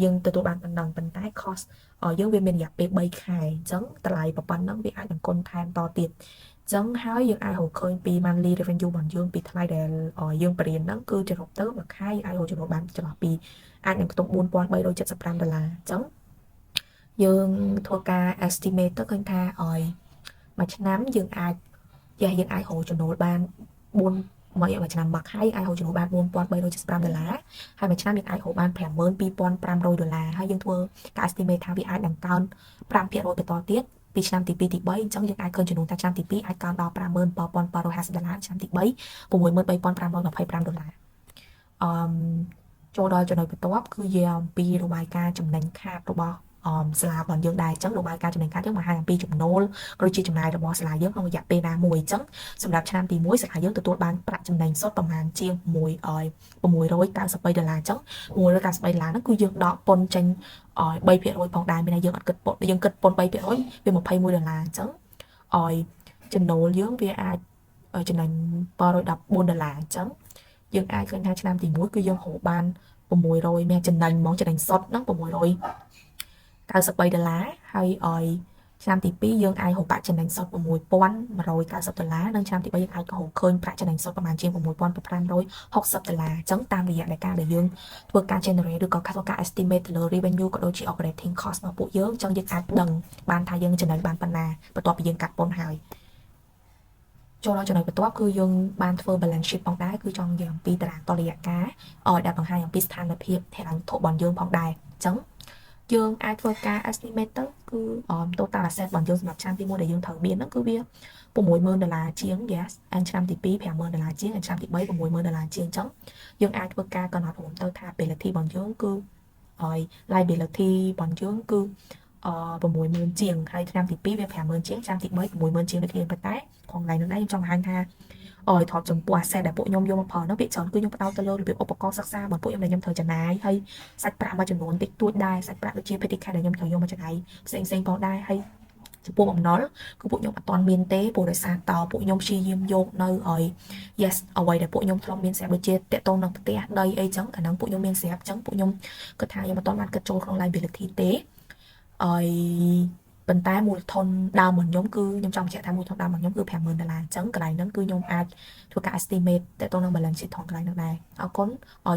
យើងទទួលបានប៉ុណ្ណឹងប៉ុន្តែ cost យើងវាមានរយៈពេល3ខែអញ្ចឹងតម្លៃប៉ុណ្ណឹងវាអាចនឹងគុណថែមតទៀតអញ្ចឹងហើយយើងអាចរកឃើញពី monthly revenue របស់យើងពីថ្លៃដែលយើងបរៀនហ្នឹងគឺចរុបទៅមួយខែយើងអាចរកចំណូលបានចន្លោះពីអាចនឹងខ្ទង់4375ដុល្លារអញ្ចឹងយើងធ្វើការ estimate ទៅឃើញថាឲ្យមួយឆ្នាំយើងអាចយ៉ាយើងអាចរកចំណូលបាន4មួយមួយឆ្នាំមួយខែអាចរកចំណូលបាន4375ដុល្លារហើយមួយឆ្នាំយើងអាចរកបាន52500ដុល្លារហើយយើងធ្វើការ estimate ថាវាអាចនឹងកើន5%បន្តទៀតពីឆ្នាំទី2ទី3អញ្ចឹងយើងអាចឃើញចំនួនថាឆ្នាំទី2អាចកើនដល់57750ដុល្លារឆ្នាំទី3 63525ដុល្លារអឺចូលដល់ចំណុចបន្ទាប់គឺយាអំពីរបាយការណ៍ចំណេញខាតរបស់អមសាលារបស់យើងដែរអញ្ចឹងរបាយការណ៍ចំណេញខាតយើងបង្ហាញអំពីចំណូលក៏ដូចជាចំណាយរបស់សាលាយើងក្នុងរយៈពេលណាមួយអញ្ចឹងសម្រាប់ឆ្នាំទី1សាលាយើងទទួលបានប្រាក់ចំណេញសុទ្ធប្រហែលជាង1ឲ្យ693ដុល្លារអញ្ចឹង693ដុល្លារហ្នឹងគឺយើងដកពន្ធចេញឲ្យ3%ផងដែរមានន័យយើងអត់គិតពន្ធយើងគិតពន្ធ3%វា21ដុល្លារអញ្ចឹងឲ្យចំណូលយើងវាអាចចំណេញ714ដុល្លារអញ្ចឹងយើងអាចឃើញថាឆ្នាំទី1គឺយើងរកបាន600មានចំណេញហ្មងចំណេញសុទ្ធហ្នឹង693ដុល្លារហើយឲ្យឆ្នាំទី2យើងអាចរកប្រាក់ចំណេញសុទ្ធ6190ដុល្លារនិងឆ្នាំទី3យើងអាចរកឃើញប្រាក់ចំណេញសុទ្ធប្រហែលជាង6560ដុល្លារអញ្ចឹងតាមរយៈនៃការដែលយើងធ្វើការ generate ឬក៏ធ្វើការ estimate ទៅលើ revenue ក៏ដូចជា operating cost របស់ពួកយើងអញ្ចឹងយើងអាចដឹងបានថាយើងចំណេញបានប៉ុណ្ណាបន្ទាប់ពីយើងកាត់ពន្ធហើយចូលដល់ចំណុចបន្ទាប់គឺយើងបានធ្វើ balance sheet ផងដែរគឺចង់និយាយអំពីតារាងតុល្យការឲ្យដែលបង្ហាញអំពីស្ថានភាពហិរញ្ញវត្ថុរបស់យើងផងដែរអញ្ចឹងយើងអាចធ្វើការ estimate ទៅគឺ total asset របស់យើងសម្រាប់ឆ្នាំទី1ដែលយើងត្រូវមានហ្នឹងគឺវា60000ដុល្លារជាង yes and ឆ្នាំទី2 50000ដុល្លារជាង and ឆ្នាំទី3 60000ដុល្លារជាងអញ្ចឹងយើងអាចធ្វើការកំណត់រួមទៅថា liability របស់យើងគឺឲ្យ liability របស់យើងគឺអ60000ជាងហើយឆ្នាំទី2វា50000ជាងឆ្នាំទី3 60000ជាងដូចគ្នាប៉ុន្តែក្នុងកន្លែងនោះដែរខ្ញុំចង់បង្ហាញថាអយថតចំពោះ asset ដែលពួកខ្ញុំយកមកប្រើនោះភាគច្រើនគឺខ្ញុំផ្ដោតទៅលើរបៀបឧបករណ៍សិក្សារបស់ពួកខ្ញុំដែលខ្ញុំត្រូវចំណាយហើយសាច់ប្រាក់មួយចំនួនតិចតួចដែរសាច់ប្រាក់ដូចជា petty cash ដែលខ្ញុំត្រូវយកមកចំណាយផ្សេងផ្សេងផងដែរហើយចំពោះបំណុលគឺពួកខ្ញុំអត់ទាន់មានទេព្រោះដោយសារតពួកខ្ញុំព្យាយាមយកនៅឲ្យ yes អ្វីដែលពួកខ្ញុំធ្លាប់មានស្រាប់ដូចជាតាក់ទងនឹងផ្ទះដីអីចឹងអាហ្នឹងពួកខ្ញុំមានស្រាប់ចឹងពួកខ្ញុំគិតថាខ្ញុំអត់ទាន់បានគិតចូលក្នុង liability ទេឲ្យប៉ុន្តែមូលធនដើមរបស់ខ្ញុំគឺខ្ញុំចង់បញ្ជាក់ថាមូលធនដើមរបស់ខ្ញុំគឺ50000ដុល្លារអញ្ចឹងកន្លែងហ្នឹងគឺខ្ញុំអាចធ្វើការ estimate តទៅនឹង balance sheet ថងកន្លែងហ្នឹងដែរអរគុណ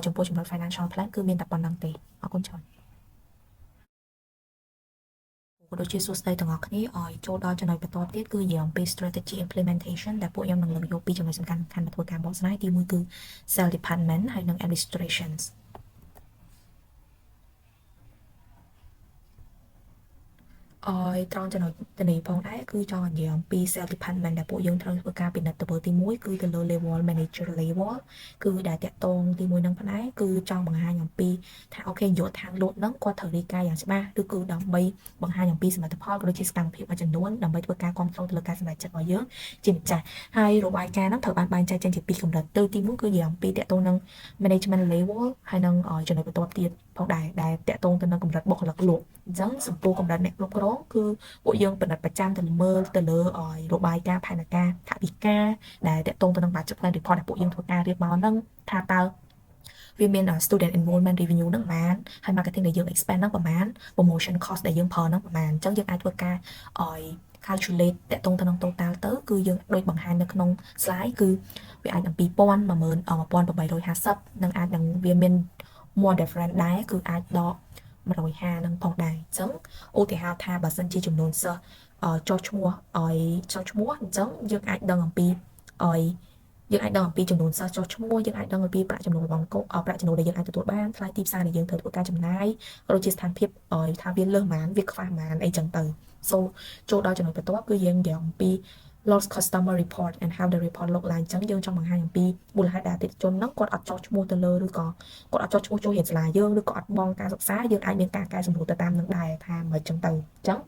ចំពោះចំណុច financial plan គឺមានតែប៉ុណ្ណឹងទេអរគុណច្រើនក៏ដូចជាសួស្តីទាំងអស់គ្នាឲ្យចូលដល់ចំណុចបន្តទៀតគឺនិយាយអំពី strategy implementation ដែលពួកខ្ញុំនឹងលើកយកពីចំណុចសំខាន់ៗមកធ្វើការបកស្រាយទីមួយគឺ sales department ហើយនិង administrations អយត្រង់ចំណុចទៅនេះផងដែរគឺចង់និយាយអំពី sales department ដែលពួកយើងត្រូវធ្វើការពិនិត្យទៅទី1គឺទៅលើ level manager level គឺដែលតាក់ទងទី1នឹងផ្នែកគឺចង់បង្ហាញអំពីថា okay នាយកដ្ឋានលក់ហ្នឹងគាត់ត្រូវរាយការណ៍យ៉ាងច្បាស់ឬគឺដើម្បីបង្ហាញអំពីសមិទ្ធផលក៏ដូចជាសកម្មភាពមួយចំនួនដើម្បីធ្វើការគ្រប់គ្រងទៅលើការសម្រេចចិត្តរបស់យើងជាម្ចាស់ហើយរបាយការណ៍ហ្នឹងត្រូវបានបែងចែកចេញជាពីរកម្រិតទៅទី1គឺនិយាយអំពីតាក់ទងនឹង management level ហើយនឹងចំណុចបន្ទាប់ទៀតផងដែរដែលតាក់ទងទៅនឹងកម្រិតបុគ្គលិកលក់អញ្ចឹងចំពោះកម្រិតអ្នកគ្រប់គ្រងគឺពួកយើងពិនិត្យប្រចាំទៅមើលទៅលើរបាយការណ៍ផែនការថវិកាដែលតាក់ទងទៅនឹង budget plan report ដែលពួកយើងធ្វើការរៀបមកហ្នឹងថាតើវាមាន student enrollment revenue ហ្នឹងប្រហែលហើយ marketing ដែលយើង expand ហ្នឹងប្រហែល promotion cost ដែលយើងប្រើហ្នឹងប្រហែលអញ្ចឹងយើងអាចធ្វើការឲ្យ calculate តាក់ទងទៅនឹង total ទៅគឺយើងដូចបង្ហាញនៅក្នុង slide គឺវាអាចនឹង2000 11850និងអាចនឹងវាមាន more different ដែរគឺអាចដក150នឹងផងដែរអញ្ចឹងឧទាហរណ៍ថាបើសិនជាចំនួនសិស្សចុះឈ្មោះឲ្យចុះឈ្មោះអញ្ចឹងយើងអាចដឹងអំពីឲ្យយើងអាចដឹងអំពីចំនួនសិស្សចុះឈ្មោះយើងអាចដឹងអំពីប្រាក់ចំណូលរបស់កូប្រាក់ចំណូលដែលយើងអាចទទួលបានថ្លៃទីផ្សារដែលយើងត្រូវធ្វើការចំណាយក៏ដូចជាស្ថានភាពឲ្យថាវាលើសប៉ុន្មានវាខ្វះប៉ុន្មានអីចឹងទៅ so ចូលដល់ចំណុចបន្ទាប់គឺយើងនិយាយអំពី lost customer report and how the report look like អញ្ចឹងយើងចង់បង្ហាញអំពីមូលហេតុដែលអតិថិជនហ្នឹងគាត់អត់ចុះឈ្មោះទៅលើឬក៏គាត់អត់ចុះឈ្មោះចូលរៀនសាលាយើងឬក៏អត់បង់ការសិក្សាយើងអាចមានការកែសម្រួលទៅតាមនឹងដែរថាមិនចឹងទៅអញ្ចឹង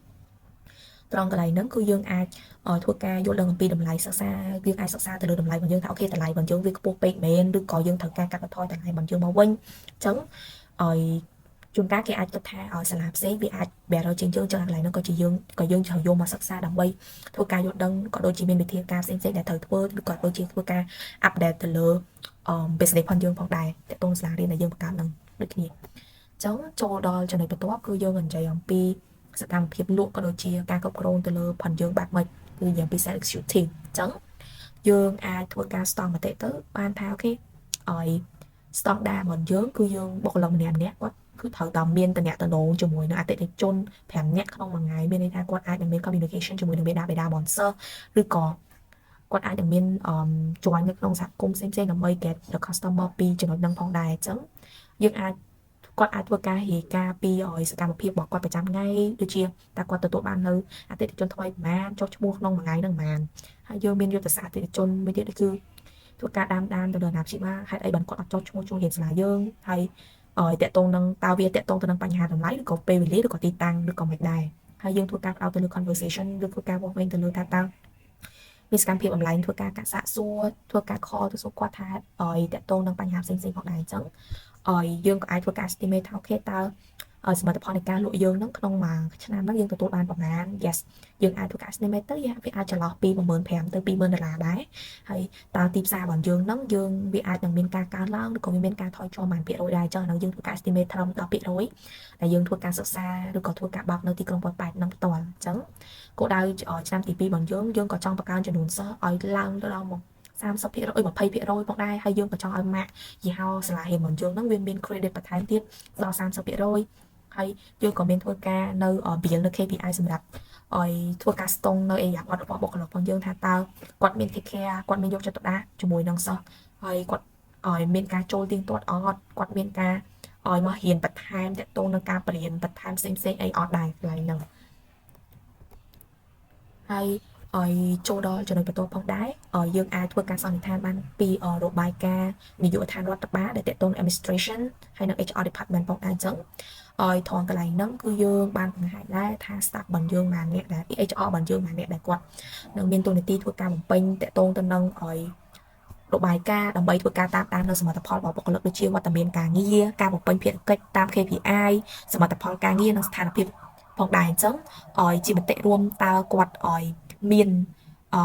ត្រង់កន្លែងហ្នឹងគឺយើងអាចធ្វើការយល់ដឹងអំពីតម្លៃសិក្សាយើងអាចសិក្សាទៅលើតម្លៃរបស់យើងថា okay តម្លៃរបស់យើងវាខ្ពស់ពេកមែនឬក៏យើងត្រូវការកាត់បន្ថយតម្លៃរបស់យើងមកវិញអញ្ចឹងឲ្យជួនកាលគេអាចគិតថាឲ្យសាលាផ្សេងវាអាច better ជាងយើងចឹងកន្លែងហ្នឹងក៏ជាយើងក៏យើងត្រូវយកមកសិក្សាដើម្បីធ្វើការយល់ដឹងក៏ដូចជាមានវិធានការផ្សេងៗដែលត្រូវធ្វើឬក៏ដូចជាធ្វើការ update ទៅលើ business ផងយើងផងដែរតកតងសាលារៀនដែលយើងបង្កើតនឹងដូចគ្នាអញ្ចឹងចូលដល់ចំណុចបន្ទាប់គឺយើងនិយាយអំពីសកម្មភាពលក់ក៏ដូចជាការគ្រប់គ្រងទៅលើផនយើងបែបម៉េចគឺនិយាយពី sales executive អញ្ចឹងយើងអាចធ្វើការស្ទង់មតិទៅបានថា okay ឲ្យស្តង់ដាររបស់យើងគឺយើងបុគ្គលិកម្នាក់ម្នាក់គាត់គឺត្រូវតែមានតំណែងជាមួយនឹងអតិថិជន5នាក់ក្នុងមួយថ្ងៃមានន័យថាគាត់អាចនឹងមាន communication ជាមួយនឹងមាតាបិតារបស់សិស្សឬក៏គាត់អាចនឹងមានអឺ join នៅក្នុងសហគមន៍ផ្សេងៗដើម្បី get the customer ពីចំណុចហ្នឹងផងដែរអញ្ចឹងយើងអាចគាត់អាចធ្វើការរាយការណ៍ពីឲ្យសកម្មភាពរបស់គាត់ប្រចាំថ្ងៃដូចជាតើគាត់ទទួលបាននៅអតិថិជនថ្មីប្រហែលចុះឈ្មោះក្នុងមួយថ្ងៃហ្នឹងប្រហែលហើយយើងមានយុទ្ធសាស្ត្រអតិថិជនមួយទៀតគឺធ្វើការតាមដានទៅលើអាណាព្យាបាលហេតុអីបានគាត់អត់ចុះឈ្មោះចូលរៀនសាលាយើងហើយឲ្យតាក់ទងនឹងតើវាតាក់ទងទៅនឹងបញ្ហាតម្លៃឬក៏ពេលវេលាឬក៏ទីតាំងឬក៏មិនដែរហើយយើងធ្វើការផ្ដោតទៅលើ conversation ឬធ្វើការវាស់វែងទៅលើថាតើមានសកម្មភាពអនឡាញធ្វើការកាក់សាកសួរធ្វើការ call ទៅសួរគាត់ថាឲ្យតាក់ទងនឹងបញ្ហាផ្សេងៗផងដែរអញ្ចឹងឲ្យយើងក៏អាចធ្វើការ estimate ថា okay តើសមិទ្ធផលនៃការលក់យើងហ្នឹងក្នុងមួយឆ្នាំហ្នឹងយើងទទួលបានប្រមាណ yes យើងអាចធ្វើការ estimate ទៅវាអាចចន្លោះពី15000ទៅ20000ដុល្លារដែរហើយតើទីផ្សាររបស់យើងហ្នឹងយើងវាអាចនឹងមានការកើនឡើងឬក៏វាមានការថយចុះប្រហែលភាគរយដែរអញ្ចឹងអាហ្នឹងយើងធ្វើការ estimate ត្រឹម10%ដែលយើងធ្វើការសិក្សាឬក៏ធ្វើការបើកនៅទីក្រុងប៉ោយប៉ែតហ្នឹងផ្ទាល់អញ្ចឹងគោលដៅឆ្នាំទី2របស់យើងយើងក៏ចង់បង្កើនចំនួនសិស្សឲ្យឡើងទៅដល់មក30% 20%ផងដែរហើយយើងក៏ចង់ឲ្យម៉ាកយីហោសាលារៀនរបស់យើងហ្នឹងវាមាន credit បន្ថែមទៀតដល់30%ហើយយើងក៏មានធ្វើការនៅ build នៅ KPI សម្រាប់ឲ្យធ្វើការស្ទង់នៅអេយ៉ាប័តរបស់បុគ្គលិករបស់យើងថាតើគាត់មាន take care គាត់មានយកចិត្តទុកដាក់ជាមួយនឹងសិស្សហើយគាត់ឲ្យមានការចូលទៀងទាត់អត់គាត់មានការឲ្យមករៀនបន្ថែមតាក់ទងនឹងការបរៀនបន្ថែមផ្សេងផ្សេងអីអត់ដែរកន្លែងហ្នឹងហើយឲ្យចូលដល់ចំណុចបន្ទាប់ផងដែរយើងអាចធ្វើការសន្និដ្ឋានបានពីរបាយការណ៍នាយកដ្ឋានរដ្ឋបាលដែលតាក់ទង administration ហើយនិង HR department ផងដែរអញ្ចឹងឲ្យថងកន្លែងហ្នឹងគឺយើងបានបង្ហាញដែរថា staff របស់យើងម៉ាអ្នកដែល HR របស់យើងម៉ាអ្នកដែលគាត់នឹងមានតួនាទីធ្វើការបំពេញតាក់ទងទៅនឹងឲ្យរបាយការណ៍ដើម្បីធ្វើការតាមដាននៅសមិទ្ធផលរបស់បុគ្គលិកដូចជាវត្តមានការងារការបំពេញភារកិច្ចតាម KPI សមិទ្ធផលការងារនិងស្ថានភាពផងដែរអញ្ចឹងឲ្យជាមតិរួមតើគាត់ឲ្យមានអឺ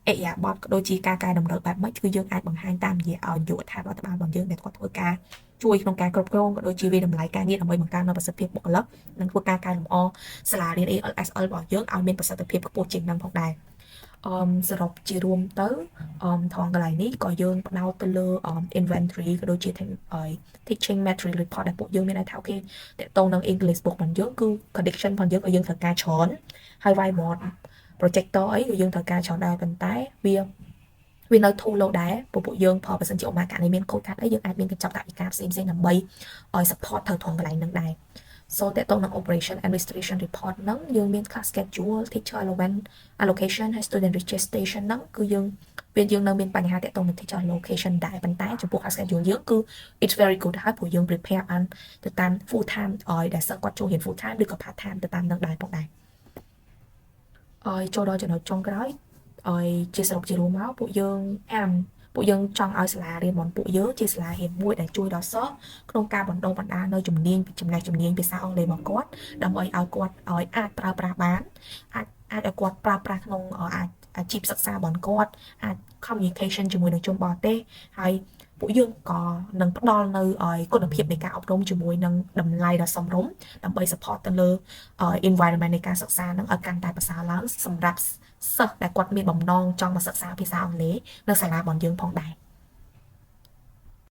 អរិយាប័ត្រក៏ដូចជាការកែតម្រូវបែបម៉េចគឺយើងអាចបង្ហាញតាមរយៈឲ្យនាយកដ្ឋានរដ្ឋបាលរបស់យើងដែលគាត់ធ្វើការជួយក្នុងការគ្រប់គ្រងក៏ដូចជាវាតម្លៃការងារដើម្បីបង្កើននូវប្រសិទ្ធភាពបុគ្គលិកនិងធ្វើការកែលម្អសាលារៀន ELSL របស់យើងឲ្យមានប្រសិទ្ធភាពខ្ពស់ជាងនឹងផងដែរអមសរុបជារួមទៅអមថងកន្លែងនេះក៏យើងផ្ដោតទៅលើ inventory ក៏ដូចជា teaching material report ដែលពួកយើងមានន័យថា okay តាក់ទងនឹង English book របស់យើងគឺ condition របស់យើងក៏យើងត្រូវការច្រើនហើយ whiteboard projector អីក៏យើងត្រូវការច្រើនដែរប៉ុន្តែវាវានៅធូរលោដែរពួកពួកយើងផលបើសិនជាឧបមាករណីមានខូចខាតអីយើងអាចមានកញ្ចប់ថវិកាផ្សេងៗដើម្បីឲ្យ support ត្រូវត្រង់កន្លែងហ្នឹងដែរ So តទៅនឹង operation administration report ហ្នឹងយើងមាន class schedule, teacher allowance allocation ហើយ student registration ហ្នឹងគឺយើងពេលយើងនៅមានបញ្ហាតាក់ទងនឹង teacher allocation ដែរប៉ុន្តែចំពោះ class schedule យើងគឺ it's very good ហើយព្រោះយើង prepare បានទៅតាម full time ឲ្យដែលសិស្សគាត់ចូលរៀន full time ឬក៏ part time ទៅតាមនឹងដែរផងដែរឲ្យចូលដល់ចំណុចចុងក្រោយឲ្យជាសរុបជារួមមកពួកយើងអាំពួកយើងចង់ឲ្យសាលារៀនរបស់ពួកយើងជាសាលារៀនមួយដែលជួយដល់សិស្សក្នុងការបណ្ដុះបណ្ដាលនៅជំនាញចំណេះជំនាញភាសាអង់គ្លេសរបស់គាត់ដើម្បីឲ្យគាត់ឲ្យអាចប្រើប្រាស់បានអាចអាចឲ្យគាត់ប្រើប្រាស់ក្នុងអាចអាជីពសិក្សារបស់គាត់អាច communication ជាមួយនឹងជនបរទេសហើយពួកយើងក៏នឹងផ្ដល់នៅឲ្យគុណភាពនៃការអប់រំជាមួយនឹងតម្លៃដ៏សមរម្យដើម្បី support ទៅលើ environment នៃការសិក្សានឹងឲ្យកាន់តែប្រសើរឡើងសម្រាប់សិស្សដែលគាត់មានបំណងចង់មកសិក្សាភាសាអង់គ្លេសនៅសាលារបស់យើងផងដែរ។